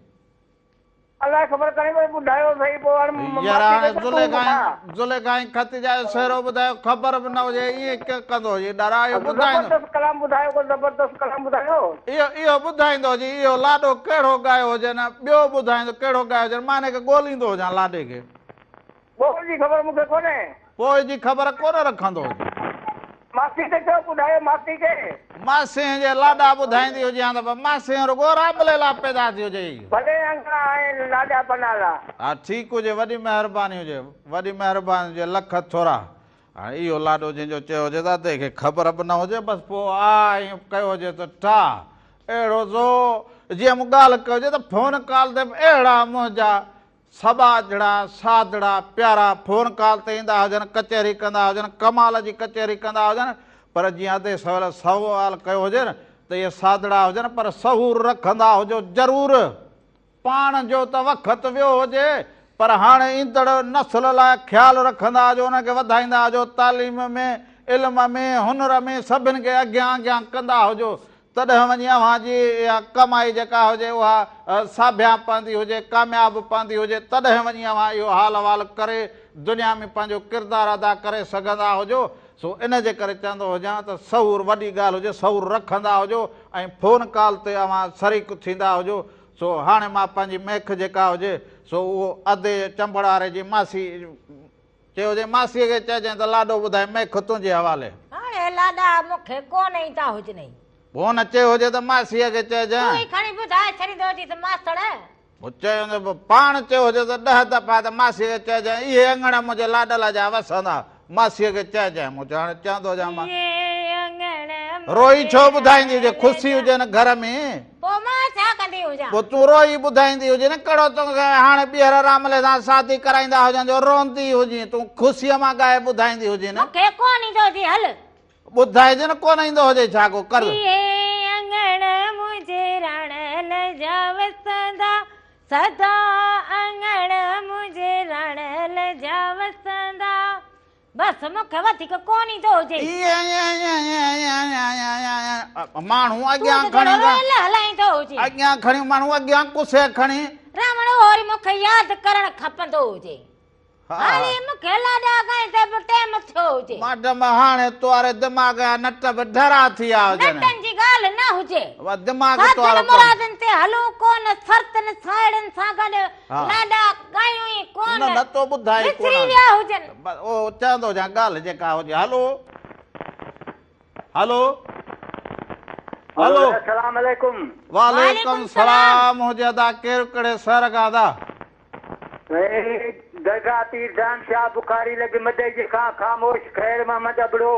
الائي خبر ڪانهي پر ٻڌايو سهي پوء هاڻي يار ماسي هاڻي کي ته تون ٻڌاء. زليخا ۽ ختيجا جو سهرو ٻڌايو خبر به نه هجي ائين ڪيئن ڪندو هجي ڏارا اهو ٻڌائيندو. زبردست ڪلام ٻڌايو ڪو زبردست ڪلام ٻڌايو. اهو اهو ٻڌائيندو هجي اهو لاڏو ڪهڙو ڳايو هجي نه ٻيو ٻڌائيندو ڪهڙو ڳايو هجي مان هن کي ڳوليندو هجان لاڏي کي. پوء جي خبر مون کي ڪونهي. پوء جي خبر ڪونه رکندو هجي. ماسي کي چئو ٻڌايو ماسي کي. ماسين جي لاڏا ٻڌائيندي هجي هان ته پر ماسين رڳو رابلي لا پيدا ٿي هجي. ڀلي انگڙا آهن لاڏا پنالا. ها ٺيڪ هجي وڏي مهرباني هجي وڏي مهرباني هجي لک ٿورا. هاڻي اهو لاڏو جنهن جو چيو هجي ته ادي کي خبر به نه هجي بس پوء آ ائين ڪيو هجي ته ٺا اهڙو سو جيئن مون ڳالهه ڪئي هجي ته فون ڪال تي به اهڙا منهنجا سٻاجهڙا، سادڙا، پيارا فون ڪال تي ايندا هجن، ڪچهري ڪندا هجن، ڪمال جي ڪچهري ڪندا هجن، پر جيئن ادي سويل سوال ڪيو هجي نه، ته اهي سادڙا هجن پر شعور رکندا هجو ضرور. پاڻ جو ته وقت ويو هجي پر هاڻي ايندڙ نسل لاء خيال رکندا هجو انهن کي وڌائيندا هجو تعليم ۾ علم ۾ هنر ۾ سڀن کي اڳيان اڳيان ڪندا هجو تڏهن وڃي اوهان جي اها ڪمائي جيڪا هجي اها ساڀيان پوندي هجي ڪامياب پوندي هجي تڏهن وڃي اوهان اهو حال احوال ڪري دنيا ۾ پنهنجو ڪردار ادا ڪري سگهندا هجو سو ان جي ڪري چوندو هجان ته شعور وڏي ڳالهه هجي شعور رکندا هجو ۽ فون ڪال تي اوهان شريڪ ٿيندا هجو سو هاڻي مان پنهنجي ميک جيڪا هجي سو اهو ادي چنبڙ واري جي ماسي چيو هجي ماسيء کي چئجانء ته لاڏو ٻڌائي ميک تنهنجي حوالي. هاڻي لاڏا مون کي ڪونه ايندا هجنئي. پوء هن چيو هجي ته ماسيء کي چئجانء. تون ئي کڻي ٻڌائي ڇڏيندو هجيس ماسڙ. پوء چيو هوندس پوء پاڻ چيو هجي ته ڏهه دفعا ته ماسيء کي چئجانء اهي اڱڻ منهنجي لاڏل جا وسندا ماسيء کي چئجانء مون چيو هاڻي چوندو هجان مان. اهي اڱڻ روئي منهنجي ڇو ٻڌائيندي هجي لاڏل خوشي جا. هجي نه گهر ۾. پوء مان ڇا ڪندي هجان. پوء تون روئي ٻڌائيندي هجين نه ڪهڙو توکي هاڻي ٻيهر راملي سان شادي ڪرائيندا هجن جو روئندي هجين تون خوشيء مان ڳائي ٻڌائيندي هجين نه. مون کي ڪونه ايندو هجي هل. ٻڌائجي نه ڪونه ايندو هجي ڇا ڪو قرض. اهي اڱڻ منهنجي راڻل جا وسندا سدا اڱڻ منهنجي راڻل جا وسندا بس مون کي وڌيڪ ڪونه ايندو هجي. ماڻهو اڳيان تون ته کڻي جهڙو ريل هلائيندو هجين. اڳيان کڻي ماڻهو اڳيان ڪسي کڻي. راوڻ اهو مون کي ياد ڪرڻ کپندو هجي. هاڻي مون کي لاڏا ڳائيندي به ٽيم ٿيو هجي. مئڊم هاڻي تواري دماغ جا نٽ به ڍرا ٿي ويا هجن. نٽن جي ڳالهه نه هجي. دماغ توارو ساڌن مرادن تي هلون ڪونه سرتن ساهيڙين سان گڏ لاڏا ڳايون ئي ڪونه. نه نه تو ٻڌائي ڪونه. وسري ويا هجن. او چوندو هجان ڳالهه جيڪا هجي هلو هلو هلو. السلام عليڪم. وعليڪم سلام هجي ادا ڪير ڪهڙي شهر کان ادا. درگاهه پير دان شاهه بخاري لڳ مدئجي کان خاموش خير محمد ابڙو.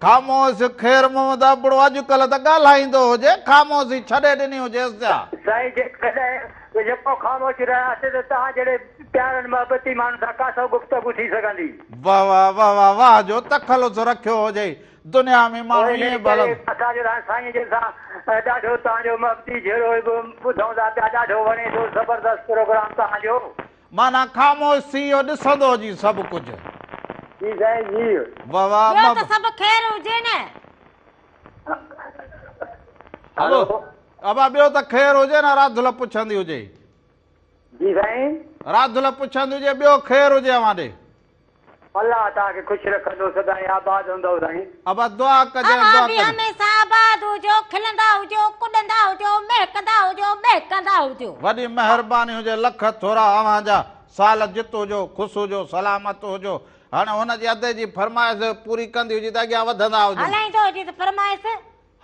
خاموش خير محمد ابڙو اڄ ڪلهه ته ڳالهائيندو هجي خاموشي ڇڏي ڏني هجيس ڇا. سائين جيڪڏهن يڪو خاموش رهياسين ته توهان جهڙي پيارن محبتي ماڻهن سان ڪاٿو گفتگو ٿي سگهندي. واه واه واه واه واه جو تخلص رکيو هجئي دنيا ۾ ماڻهو ائين به هلن. اسان جو سائين جن سان ڏاڍو توهان جو محبتي جهيڙو به ٻڌون ٿا پيا ڏاڍو وڻي ٿو زبردست پروگرام توهان جو. معنيٰ خاموش ٿي اهو ڏسندو هجين سڀ ڪجهه. جي سائين جي. واه واه ٻيو ته سڀ خير هجي نه. هلو ابا ٻيو ته خير هجي نه راڌل پڇندي هجي. جي سائين. راڌل پڇندي هجي ٻيو خير هجي اوهان ڏي. الله توهان کي خوش رکندو سدائين آباد هوندؤ سائين. ابا دعا ڪجانء اوهان دعا به ڪجانء. هميشه آباد هجو کلندا هجو ڪڏندا هجو مهڪندا هجو ٻهڪندا هجو. وڏي مهرباني هجي لک ٿورا اوهان جا سال جت هجو خوش هجو سلامت هجو هاڻي هن جي ادي جي فرمائش پوري ڪندي هجي ته اڳيان وڌندا هجون. هلائيندو هجي ته فرمائش.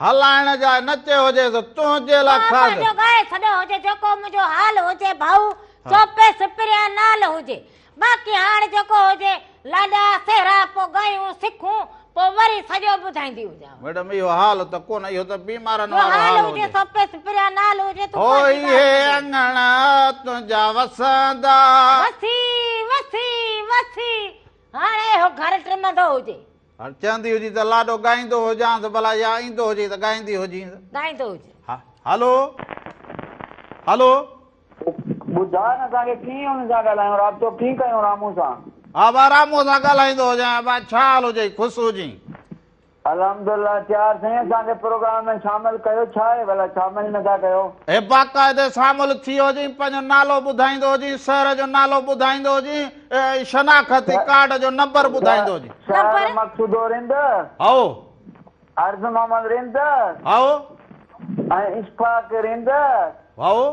هلائڻ جا نه چيو هجيس تنهنجي لاء مان خاص. پنهنجو ڳائي ڇڏيو هجي جيڪو منهنجو حال هجي ڀائو چوپيس پريان نال هجي باقي هاڻ جيڪو هجي لاڏا سهرا پو ڳايون سکون پو وري سڄو ٻڌائيندي هجان. ميڊم اهو حال ته ڪونه اهو ته بيمارن جو وارو حال حال هجي هجي. سوپيس پريان نال هجي تون هو پنهنجي اهي ڳالهه ٻڌ. اڱڻ تنهنجا وسندا. وسي وسي وسي هاڻي اهو گهر ٽمندو هجي. هاڻ چوندي هجي ته لاڏو ڳائيندو هجانس ڀلا يا ايندو هجي ته ڳائيندي هجينس. ڳائيندو هجي. ها هلو هلو. ٻڌاء نه اسان کي ڪيئن ان سان ڳالهايون رابطو ڪيئن ڪيون رامو سان. ها ڀا رامو سان ڳالهائيندو هجان ڀا ڇا حال هجئي خوش هجين. الحمدلله چار سائين اسان کي پروگرام ۾ شامل ڪيو ڇا آهي ڀلا شامل نٿا ڪيو. هي باقاعدي شامل ٿي هجين پنهنجو نالو ٻڌائيندو هجين شهر جو نالو ٻڌائيندو هجين شناختي ڪارڊ جو نمبر ٻڌائيندو هجين. شهر مقصودو رند. هائو. عرض محمد رند. هائو. ۽ اشفاق رند. هائو.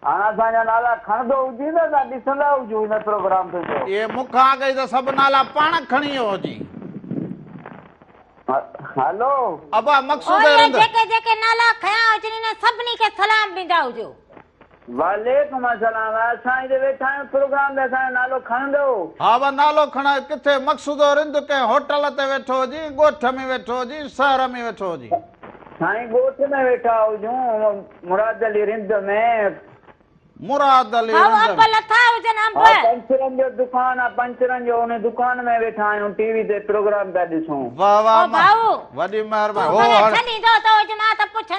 هاڻ اسان جا نالا کڻندو هجين ته اسان ڏسندا هجون هن پروگرام تنهنجو. اهي مون کان اڳ ئي ته سڀ نالا پاڻ کڻي ويو هجين. هلو. ابا مقصود اهي رند. جيڪي جيڪي نالا کنيا هجن انهن سڀني کي سلام ڏيندا هجو. وعليڪم السلام اسان هتي ويٺا آهيون پروگرام ۾ اسان جو نالو کڻندو. ها ابا نالو کڻايو ڪٿي مقصود رند ڪنهن هوٽل تي ويٺو هجين ڳوٺ ۾ ويٺو هجين شهر ۾ ويٺو هجين. سائين ڳوٺ ۾ ويٺا هجون مراد علي رند ۾. مراد علي ڀائو رند انب ۾. لٿا هجن انب. ها پنچرن جو دڪان آ پنچرن جو ان دڪان ۾ ويٺا آهيون ٽي وي تي پروگرام پيا ڏسون. واه واه او ڀائو وڏي مهرباني تون هو ڀلي هاڻي. ڇڏيندو ته هج مان ته پڇندس.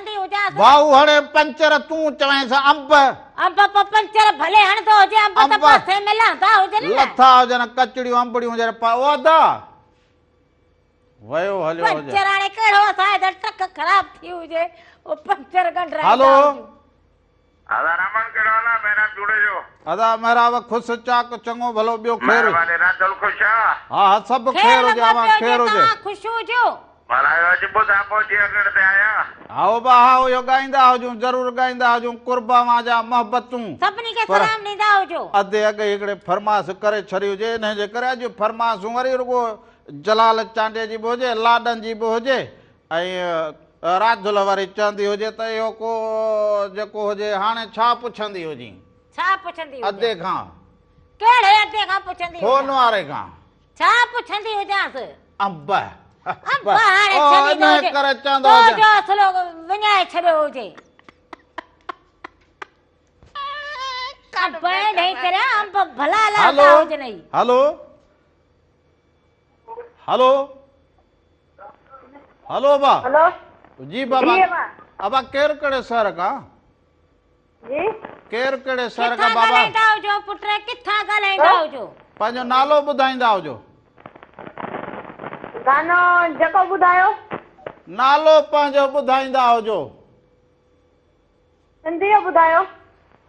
ڀائو هڻي پنچر تون چوينس انب. انب پوء پنچر ڀلي هڻندو هجي انب ته پاسي ۾ لهندا هجن نه. لٿا هجن ڪچڙيون انبڙيون هجن پر او ادا ويو هليو هجي. پنچر هاڻي ڪهڙو اسان جي ٽرڪ خراب ٿي هجي او پنچر ڳنڍرائيندا هلو. هجون. ادا رحمن ڪهڙو حال آ محراب جوڻيجو. ادا محراب خوش چاڪ چڱو ڀلو ٻيو خير. مهرباني راڌل خوش آ. ها ها سڀ خير خير هجي لڳو اوهان پيو هجي خير هجي. توهان خوش هجو. ڀلا اهو اڄ ٻڌان پهچي اڱڻ تي آيان. هائو با هائو اهو ڳائيندا هجون ضرور ڳائيندا هجون قرب اوهان جا محبتون. سڀني کي پر سلام ڏيندا هجو. ادي اڳ ئي هڪڙي فرماس ڪري ڇڏي هجي انهي جي ڪري اڄ فرماسون وري رڳو جلال چانڊيي جي به هجي لاڏن جي به هجي ۽ راڌل وري چوندي هجي ته اهو ڪو جيڪو هجي هاڻي ڇا پڇندي هجين. ڇا پڇندي هجان. ادي کان. ڪهڙي ادي کان پڇندي هجان. فون واري کان. ڇا پڇندي هجانس. انب. انب هاڻي ڇڏيندو هجي. تو جو اصلو وڃائي ڇڏيو هجي. انب ڏئي ڇڏيا انب ڀلا لاٿا هجنئي. هلو هلو هلو ابا. هلو. جي بابا. جي ابا. ابا ڪير ڪهڙي شهر کان؟ جي. ڪير ڪهڙي شهر ڪٿان کان بابا؟ ڳالهائيندا هجو پٽ ڪٿان ڳالهائيندا هجو؟ پنهنجو نالو ٻڌائيندا هجو. گانو جيڪو ٻڌايو. نالو پنهنجو ٻڌائيندا هجو. سنڌي جو ٻڌايو.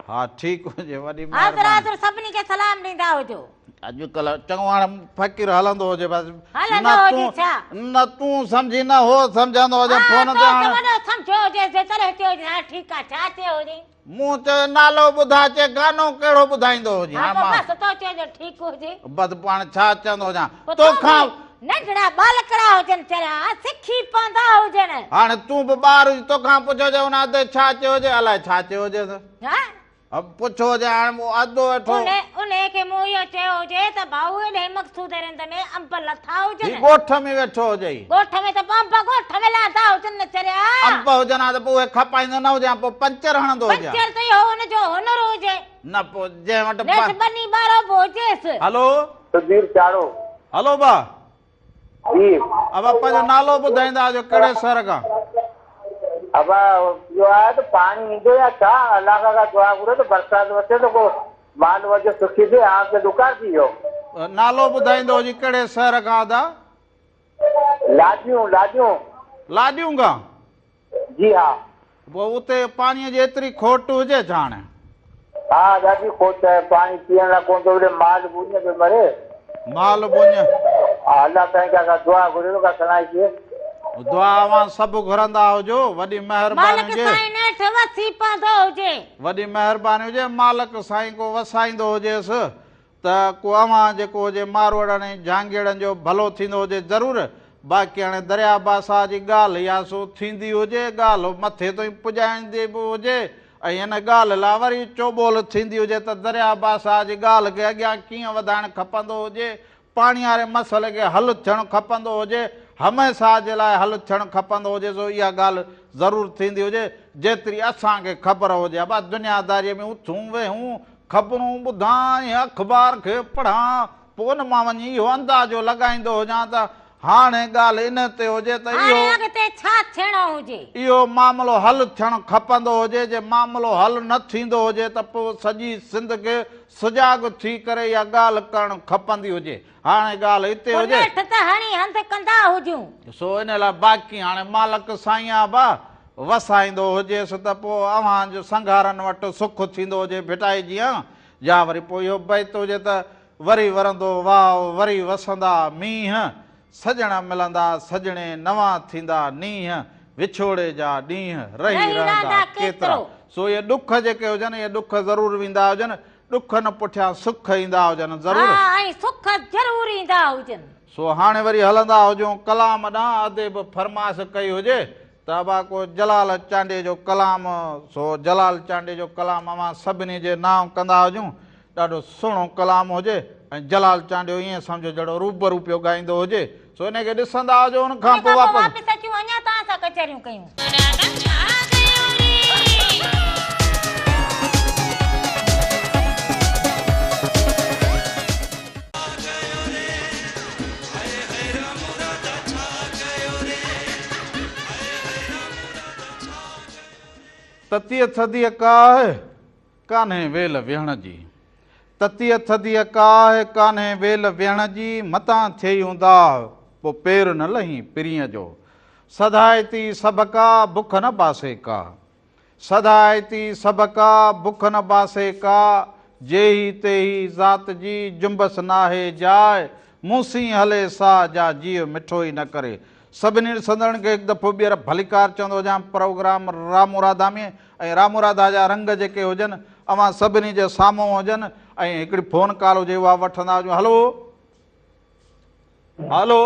ها ٺيڪ هجي وڏي حاضر مهرباني. حاضر سڀني کي سلام ڏيندا هجو. اڄڪلهه چڱو هاڻي فقير هلندو هجي بس هلندو نه هجي تون ڇا؟ نه تون سمجهين نه هو سمجهندو هجي ها فون تو تي ته هاڻي وڏو سمجهيو هجي جي تڏهن چيو هجي ها ٺيڪ آ ڇا چيو هجي. مون چيو نالو ٻڌاء چي گانو ڪهڙو ٻڌائيندو هجي ها هاڻي پوء مان بس تو چيو جو ٺيڪ هجي. بس پوء هاڻي ڇا چوندو هجان پوء تون توکان به ننڍڙا ٻالڪڙا هجن چريا سکي پوندا هجن. هاڻي تون به ٻار هجين توکان پڇيو هجي ان ادي ڇا چيو هجي الائي ڇا چيو هجيس. ها. پڇيو هجي هاڻي مون ادو ويٺو. انهي کي مون اهو چيو هجي ته ڀائو ايڏي مقصود رند ۾ انب لٿا هجن. هي ڳوٺ ۾ ويٺو هجئي. ڳوٺ ۾ ته پوء انب ڳوٺ ۾ لهندا هجن نه چريا. انب هجن ها ته پوء اهي کپائيندو نه هجي ها پوء پنچر هڻندو هجي ها. پنچر ته اهو هن جو هنر هجي. نه پوء جنهن وٽ نيٺ ٻني ٻارو به هجيس. هلو. سڌير چاڙهو. هلو با. جي. ابا پنهنجو نالو ٻڌائيندا جو ڪهڙي شهر کان. ابا اهو آهي ته پاڻي ايندو يا ڇا الله کان ڪا دعا گهرو ته برسات وسي ته ڪو مال وجهه سکي ٿئي هاڻ ته ڏڪار ٿي ويو. نالو ٻڌائيندو هجي ڪهڙي شهر کان ادا. لاڏيون لاڏيون. لاڏيون کان. جي ها. پوء اتي پاڻيء جي ايتري کوٽ هجي ڇا هاڻي؟ ها ڏاڍي کوٽ آهي، پاڻي پيئڻ لاء ڪونه ٿو ملي، مال به اڃ پيو مري. مال به اڃ. ها الله سائين کان ڪا دعا گهريو ته ڪا سڻائي ٿئي. دعا اوهان سڀ گهرندا هجو، وڏي مهرباني مالڪ هجي. سائين نيٺ وسي پوندو هجي. وڏي مهرباني هجي، مالڪ سائين ڪو وسائيندو هجيس ته ڪو اوهان جيڪو هجي ماروئڙن ۽ جهانگيئڙن جو ڀلو ٿيندو هجي ضرور، باقي هاڻي درياء بادشاهه جي ڳالهه اها سو ٿيندي هجي، ڳالهه مٿي تائين پڄائيندي به هجي ۽ ان ڳالهه لاء وري چوٻول ٿيندي هجي ته درياء بادشاهه جي ڳالهه کي اڳيان ڪيئن وڌائڻ کپندو هجي، پاڻياري مسئلي کي حل ٿيڻ کپندو هجي، هميشه جي لاء حل ٿيڻ کپندو هجي سو اها ڳالهه ضرور ٿيندي هجي، جيتري اسان کي خبر هجي. ابا دنياداريء ۾ اٿون ويهون، خبرون ٻڌان ۽ اخبار کي پڙهان، پوء ان مان وڃي اهو اندازو لڳائيندو هجان ته هاڻي ڳالهه ان تي هجي ته هاڻي اهو. اڳتي ڇا ٿيڻو هجي. اهو معاملو حل ٿيڻ کپندو هجي، جي معاملو حل نه ٿيندو هجي ته پوء سڄي سنڌ کي سجاڳ ٿي ڪري اها ڳالهه ڪرڻ کپندي هجي. هاڻي ڳالهه اتي پوء هجي. نيٺ ته هڻي هنڌ ڪندا هجون. سو ان لاء باقي هاڻي مالڪ سائين آبا وسائيندو هجيس ته پوء اوهان جو سنگهارن وٽ سک ٿيندو هجي ڀٽائي جيان يا وري پوء اهو بيت هجي ته وري ورندو واء وري وسندا مينهن سڄڻ ملندا سڄڻي نوان ٿيندا نينهن وڇوڙي جا ڏينهن رهي رهندا ڪيترا سو اهي ڏک جيڪي هجن اهي ڏک ضرور ويندا هجن ڏکن پٺيان سک ايندا هجن ضرور. ها ۽ سک ضرور ايندا هجن. سو هاڻي وري هلندا هجون ڪلام ڏانهن ادي به فرمائش ڪئي هجي ته ابا ڪو جلال چانڊيي جو ڪلام سو جلال چانڊيي جو ڪلام اوهان سڀني جي نانء ڪندا هجون ڏاڍو سهڻو ڪلام هجي ۽ جلال چانڊيو ائين سمجهو جهڙو روبرو پيو ڳائيندو هجي سو انهي کي ڏسندا هجو ان کان ان پوء کان پوء واپس. واپس اچون اڃا توهان سان ڪچهريون ڪيون. تتيء ٿڌيء ڪاهه، ڪانهي ويل ويهڻ جي. تتيء ٿڌيء ڪاهه، ڪانهي ويل ويهڻ جي، متان ٿئي اونداهه، پوء پير نه لهين پرينء جو. سڌائتي سڀڪا، بک نه باسي ڪا. سڌائتي سڀڪا، بک نه باسي ڪا، جيهي تيهي ذات جي، جنبس ناهي جاء، مون سين هلي سا، جا جيء مٺو ئي نه ڪري. سڀني ڏسندڙن کي هڪ دفعو ٻيهر ڀليڪار چوندو هجان پروگرام رامو راڌا ۾ ۽ رامو راڌا جا رنگ جيڪي هجن اوهان سڀني جي سامهون هجن ۽ هڪڙي فون ڪال هجي اها وٺندا هجون هلو هلو.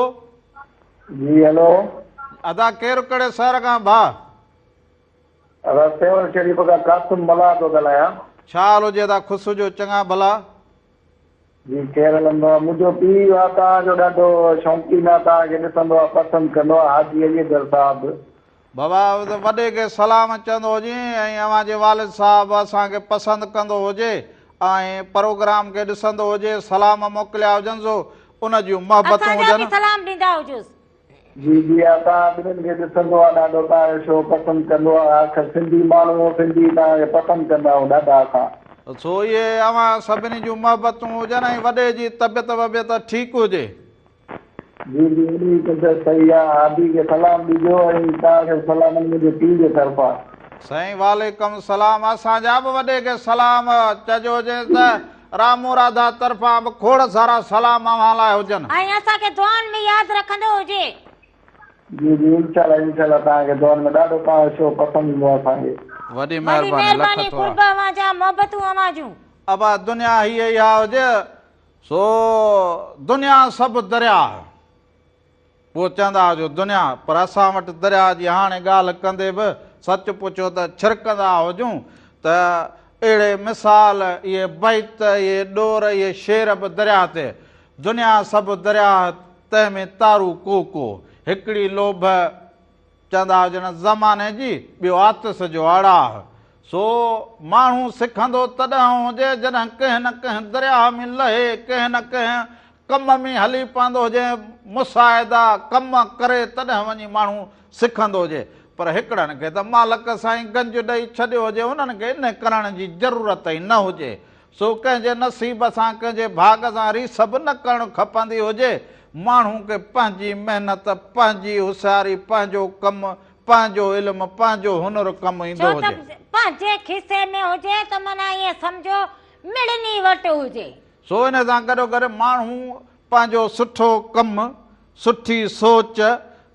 جي هلو. ادا ڪير ڪهڙي شهر کان ڀاء. ادا سيوهڻ شريف کان قاسم ملاح ٿو ڳالهايان. ڇا حال هجي ادا خوش هجو چڱا ڀلا. جي خير هلندو آ منهنجو پيء آ توهان جو ڏاڍو شوقين آ توهان کي ڏسندو آ پسند ڪندو آ حاجي علي اصغر صاحب. بابا وڏي کي سلام چوندو هجين ۽ اوهان جي والد صاحب اسان کي پسند ڪندو هجي ۽ پروگرام کي ڏسندو هجي سلام موڪليا هجن سو ان جون محبتون اسان جا هجن. به سلام ڏيندا هجوس. جي جي ها توهان ٻنهين کي ڏسندو آ ڏاڍو توهان جو شو پسند ڪندو آ آخر سنڌي ماڻهو سنڌي توهان کي پسند ڪندا آهيون ڏاڍا اسان. سو اهي اوهان سڀني جون محبتون هجن ۽ وڏي جي طبيعت وبيعت ٺيڪ هجي. جي جي وڏي جي طبيعت صحيح آ هادي کي سلام ڏجو ۽ توهان کي به سلام منهنجي پيء جي طرفان. سائين وعليڪم سلام اسان جا به وڏي کي سلام چئجو هجيس ته رامو راڌا طرفان به کوڙ سارا سلام اوهان لاء هجن. ۽ اسان کي دعائن ۾ ياد رکندو هجي. جي جي انشاء الله انشاء الله توهان کي دعائن ۾ ڏاڍو توهان جو شو پسند ايندو آهي اسان کي. وڏي وڏي مهرباني لک مهرباني ٿورا. قرب اوهان جا محبتون اوهان جون. ابا دنيا هيء اها هجي سو دنيا سڀ درياهه. پوء چوندا ها جو دنيا، پر اسان وٽ درياهه جي هاڻي ڳالهه ڪندي به سچ پڇو ته ڇرڪندا هجون ته اهڙي مثال، اهي بيت، اهي ڏور، اهي شعر به درياهه تي. دنيا سڀ درياهه، تنهن ۾ تارو ڪو ڪو. هڪڙي لوڀ. چوندا هجن زماني جي، ٻيو آتش جو آڙاهه. سو ماڻهو سکندو تڏهن هجي جڏهن ڪنهن نه ڪنهن درياهه ۾ لهي، ڪنهن نه ڪنهن ڪم ۾ هلي پوندو هجي، مشاهدا، ڪم، ڪري تڏهن وڃي ماڻهو سکندو هجي. پر هڪڙن کي ته مالڪ سائين گنج ڏئي ڇڏيو هجي، انهن کي انهي ڪرڻ جي ضرورت ئي نه هجي. سو ڪنهن جي نصيب سان ڪنهن جي ڀاڳ سان ريس به نه ڪرڻ کپندي هجي. ماڻهو کي پنهنجي محنت، پنهنجي هوشياري، پنهنجو ڪم، پنهنجو علم، پنهنجو هنر ڪم ايندو ڇو ته هجي. پنهنجي کيسي ۾ هجي ته معنيٰ ائين سمجهو مڙني وٽ هجي. سو ان سان گڏوگڏ ماڻهو پنهنجو سٺو ڪم، سٺي سوچ،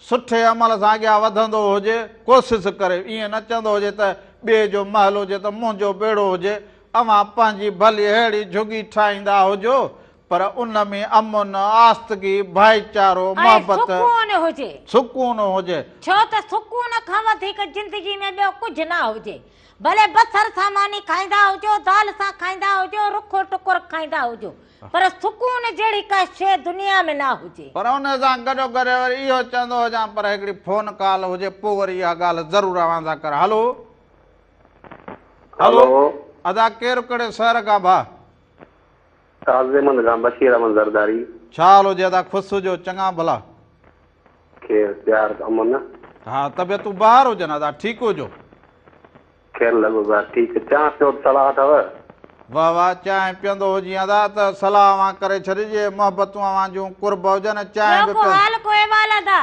سٺي عمل سان اڳيان وڌندو هجي، ڪوشش ڪري، ائين نه چوندو هجي ته ٻئي جو محل هجي ته منهنجو به اهڙو هجي، اوهان پنهنجي ڀلي اهڙي جهڳي ٺاهيندا هجو، پر ان ۾ امن، آستگي، ڀائيچارو، ۽ محبت، سڪون هجي. سڪون هجي. ڇو ته سڪون کان وڌيڪ زندگي ۾ ٻيو ڪجهه نه هجي. ڀلي بصر سان ماني کائيندا هجو، دال سان کائيندا هجو، رکو ٽڪر کائيندا هجو، پر سڪون جهڙي ڪا شيء دنيا ۾ نه هجي. پر ان سان گڏوگڏ وري اهو چوندو هجان پر هڪڙي فون ڪال هجي پوء وري اها ڳالهه ضرور اوهان سان ڪريان. هلو. هلو. ادا ڪير ڪهڙي شهر کان ڀاء. قاضي احمد کان بشير احمد زرداري. ڇا حال هجي ادا خوش هجو چڱا ڀلا. خير پيار امن. ها طبيعتون بهار هجن ادا ٺيڪ هجو. خير لڳو پيو آ ٺيڪ چانهه پيو ته صلاح اٿو. واه واه چانهه پيئندو هجين ادا ته صلاح اوهان ڪري ڇڏجي محبتون اوهان جون قرب هجن چانهه ٻيو به ڪو پيئندو. حال ڪو احوال ادا.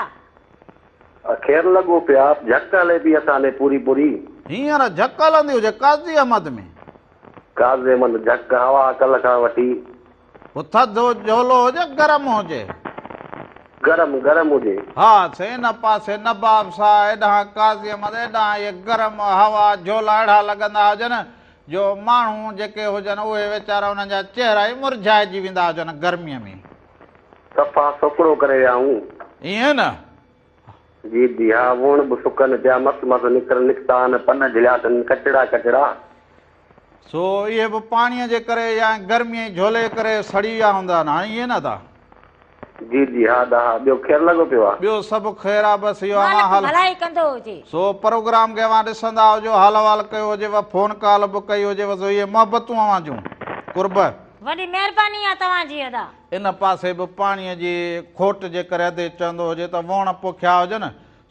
خير لڳو پيو آ جهڪ هلي پئي اسان ڏي پوري پوري. هينئر جهڪ هلندي هجي قاضي احمد ۾. قاضي احمد جهڪ هوا ڪلهه کان وٺي. پوء ٿڌو جهولو هجي گرم هجي. گرم گرم هجي. ها سائين ان پاسي نباب شاهه ايڏانهن قاضي احمد ايڏانهن اهي گرم هوا جهولا اهڙا لڳندا هجن جو ماڻهو جيڪي هجن اهي ويچارا انهن جا چهرا ئي مرجهائجي ويندا هجن گرميء ۾. صفا سوڪڙو ڪري ويا آهيون. ائين نه؟ جي جي ها ووڻ به سڪن پيا مس مس نڪر نڪتا آهن پن جهليا اٿن ڪچڙا ڪچڙا. سو اهي به پاڻيء جي ڪري يا گرميء جي جهولي ڪري سڙي ويا هوندا آهن هاڻي ائين نه ادا. جي جي ها ادا ها ٻيو خير لڳو پيو آ. ٻيو سڀ خير آ بس اهو اوهان مالڪ حال. ڀلائي ڪندو هجي. سو پروگرام کي اوهان ڏسندا هجو حال احوال ڪيو هجيو فون ڪال به ڪئي هجيو سو اهي محبتون اوهان جون قرب. وڏي مهرباني آ توهان جي ادا. ان پاسي به پاڻيء جي کوٽ جي ڪري ادي چوندو هجي ته ووڻ پوکيا هجن.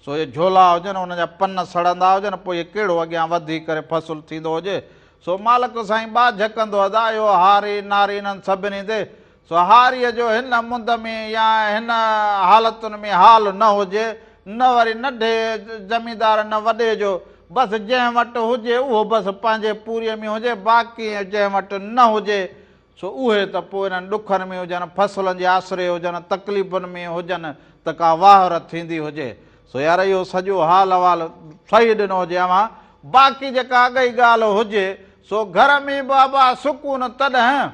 سو اهي جهولا هجن، انهن جا پن سڙندا هجن، پوء اهي ڪهڙو اڳيان وڌي ڪري فصل ٿيندو هجي. سو مالڪ سائين ٻاجهه ڪندو ادا اهو هاري ناري انهن سڀني تي. سو هاريء جو هن مند ۾ يا هن حالتن ۾ حال نه هجي، نه وري ننڍي زميندار نه وڏي جو، بس جنهن وٽ هجي اهو بس پنهنجي پوريء ۾ هجي، باقي جنهن وٽ نه هجي سو اهي ته پوء انهن ڏکن ۾ هجن، فصلن جي آسري هجن، تڪليفن ۾ هجن ته ڪا واهر ٿيندي هجي. سو يار اهو سڄو حال احوال صحيح ڏنو هجي اوهان، باقي جيڪا اڳئي ڳالهه هجي سو گهر ۾ به ابا سڪون تڏهن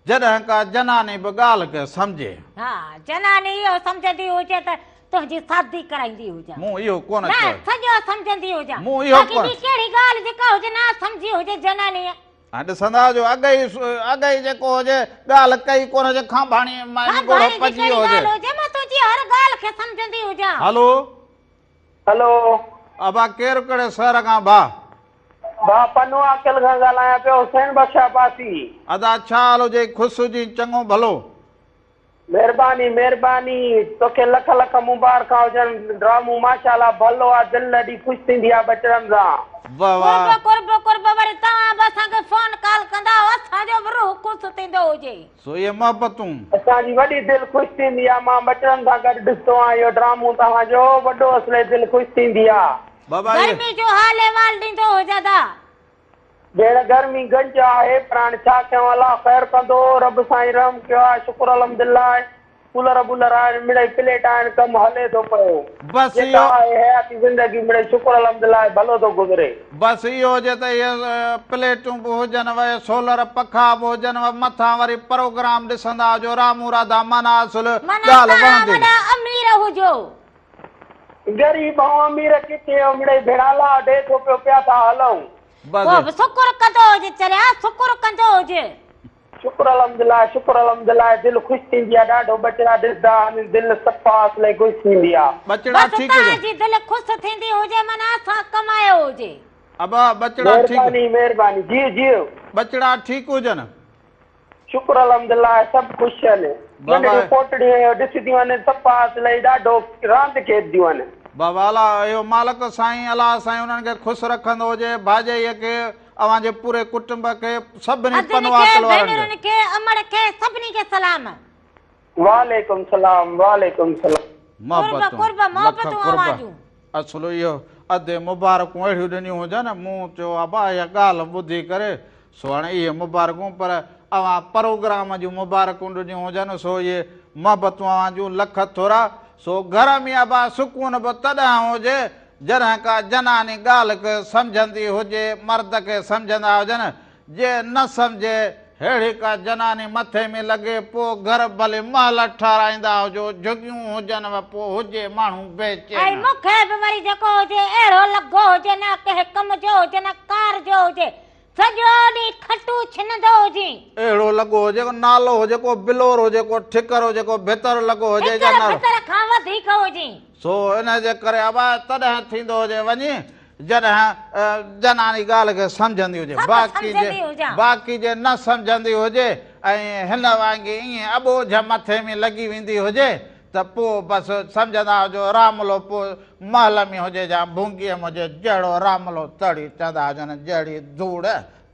جڏهن ڪا جناني به ڳالهه کي سمجهي. ها جناني اهو سمجهندي هجي ته تنهنجي شادي ڪرائيندي هجان. مون اهو ڪونه نه چيو. سڄو سمجهندي هجان. مون اهو باقي ڪونه. ٻي ڪهڙي ڳالهه جيڪا هجي نه سمجهي هجي جنانيء. ۽ ڏسندا جو اڳئي اڳئي جيڪو هجي ڳالهه ڪئي ڪونه هجي کانڀاڻي مان ڳوڙهو کانڀاڻي جي پئجي ڪهڙي ويو هجي. ڳالهه هجي مان تنهنجي هر ڳالهه کي سمجهندي هجان. هلو. هلو. ابا ڪير ڪهڙي شهر کان ڀاء. ڀاء پنوعاقل کان ڳالهايان پيو حسين بخش عباسي. ادا ڇا حال هجي خوش هجين چڱو ڀلو. مھرباني مھرباني توکي لک لک مبارڪان هجن ڊرامو ماشاءالله ڀلو آ دل ڏاڍي خوش ٿيندي آ ٻچڙن سان. واه واه. قرب قرب قرب وري توهان به اسان کي فون ڪال ڪندا آهيو اسان جو به روح خوش ٿيندو هجي. سو اهي محبتون. اسان جي وڏي دل خوش ٿيندي آ مان ٻچڙن سان گڏ ڏسندو آهيان اهو ڊرامو توهان جو وڏو اصلي دل خوش ٿيندي آ. بابا اهي. گرمي جو حال احوال ڏيندو هج ادا. ڀيڻ گرمي گنج آهي پر هاڻي ڇا ڪيون الله خير ڪندو رب سائين رحم ڪيو آهي شڪر الحمدالله ڪولر بولر آهن مڙئي پليٽ آهن ڪم هلي ٿو پيو بس جيڪا اهو آهي حياتي زندگي مڙئي شڪر الحمدالله ڀلو ٿو گذري. بس اهو هجي ته اهي پليٽون به هجن اهي سولر پکا به هجن مٿان وري پروگرام ڏسندا هجو رامون راڌا معنيٰ اصل معنيٰ ڳالهه توهان وڻندي. وڏا امير هجو. غريب ۽ امير ڪٿي او مڙئي ڀيڻ الله ڏي ٿو پيو پيا ٿا هلون. پوء به شڪر ڪندو هج چريا شڪر ڪندو هج. شڪر الحمدلله شڪر الحمدلله دل خوش ٿيندي آ ڏاڍو ٻچڙا ڏسدا آهن دل صفا اصلي خوش ٿيندي آ. ٻچڙا بس ٺيڪ توهان هجن. جي دل خوش ٿيندي هجي معنيٰ اسان ڪمايو هجي. ابا ٻچڙا ٺيڪ. مهرباني مهرباني جيء جيء. ٻچڙا ٺيڪ هجن. شڪر الحمدالله سڀ خوش آهن. ننڍڙيون پوٽڙيون ڏسنديون آهن صفا اصلي ڏاڍو راند کيڏنديون آهن. بابا الله اهو مالڪ سائين الله سائين انهن کي خوش رکندو هجي ڀاڄائيء کي اوهان جي پوري ڪٽنب کي سڀني ادين کي پنوعاقل وارن کي. ڀينرن کي امڙ کي سڀني کي سلام. وعليڪم سلام وعليڪم سلام. قرب محبتون قرب لک محبتون قرب اوهان جون. اصل اهو ادي مبارڪون اهڙيون ڏنيون هجن مون چيو ابا اها ڳالهه ٻڌي ڪري سو هاڻي اهي مبارڪون پر اوهان پروگرام جون مبارڪون ڏنيون هجن سو اهي محبتون اوهان جون لک ٿورا سو گهر ۾ ابا سڪون به تڏهن هجي جڏهن ڪا جناني ڳالهه کي سمجهندي هجي مرد کي سمجهندا هجن جي نه سمجهي ههڙي ڪا جناني مٿي ۾ لڳي پوء گهر ڀلي محل ٺهرائيندا هجو جهڳيون هجن و پوء هجي ماڻهو بي ۽ چين. مون کي به وري جيڪو هجي اهڙو لڳو هجي نه ڪنهن ڪم جو هجي نه ڪار جو هجي سڄو ڏينهن کٽون ڇنندو هجين. اهڙو لڳو هجي ڪو نالو هجي ڪو بلور هجي ڪو ٺڪر هجي ڪو ڀتر لڳو هجي يا ٺڪر نالو. ڀتر کان وڌيڪ هجين. سو ان جي ڪري ابا تڏهن ٿيندو هجي وڃي جڏهن جناني ڳالهه کي سمجهندي هجي سڀ باقي جي سمجهندي هجان. باقي جي نه سمجهندي هجي ۽ هن وانگي ائين اٻوجهه مٿي ۾ لڳي ويندي هجي ته پوء بس سمجهندا هجو راملو پوء محل ۾ هجي يا ڀونگيء ۾ هجي جهڙو راملو تهڙي چوندا هجن جهڙي ڌوڙ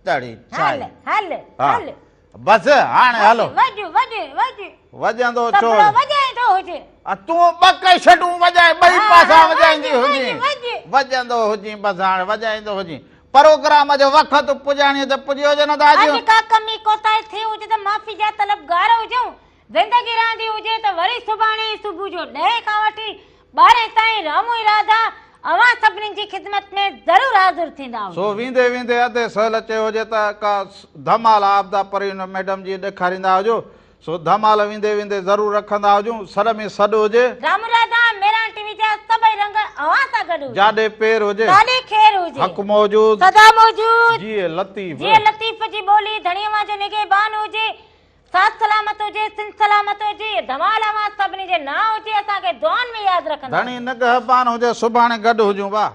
تهڙي ڇائي. هل هل ها هل. بس هاڻي هلو. وڄ وڄ وڄ. وڄندو ڇو؟ طبلو وڄائيندو هجي. تون ٻه ڪيسٽون وڄائي ٻئي پاسا وڄائيندي هجين. وڄ. وڄندو هجين بس هاڻي وڄائيندو هجين. پروگرام جو وقت پڄاڻيء تي پڄي هجي نه ته اڄ. اڄ ڪا ڪمي ڪوتاهي ٿي هجي ته معافي جا طلبگار هجون. زندگي رهندي هجي ته وري سڀاڻي صبح جو ڏهين کان وٺي ٻارهين تائين رامو ۽ راڌا اوهان سڀني جي خدمت ۾ ضرور حاضر ٿيندا سو هجون. ويندي ويندي ادي سهيل چيو هجي ته ڪا ڌمال عابده پروين ميڊم جي ڏيکاريندا هجو سو ڌمال ويندي ويندي ضرور رکندا هجون سڏ ۾ سڏ هجي. رامو راڌا ميران ٽي وي جا سڀئي رنگ اوهان سان گڏ هجن. جاڏي پير هجي. تاڏي خير هجي. حق موجود. سدا موجود. جيئي لطيف. جيئي لطيف جي ٻولي ڌڻي اوهان جو نگهبان هجي. ساٿ سلامت هجي سنڌ سلامت هجي ڌمال اوهان سڀني جي نانء هجي اسان کي دعائن ۾ ياد رکندا ڌڻي نگهبان هجي سڀاڻي گڏ هجون وا.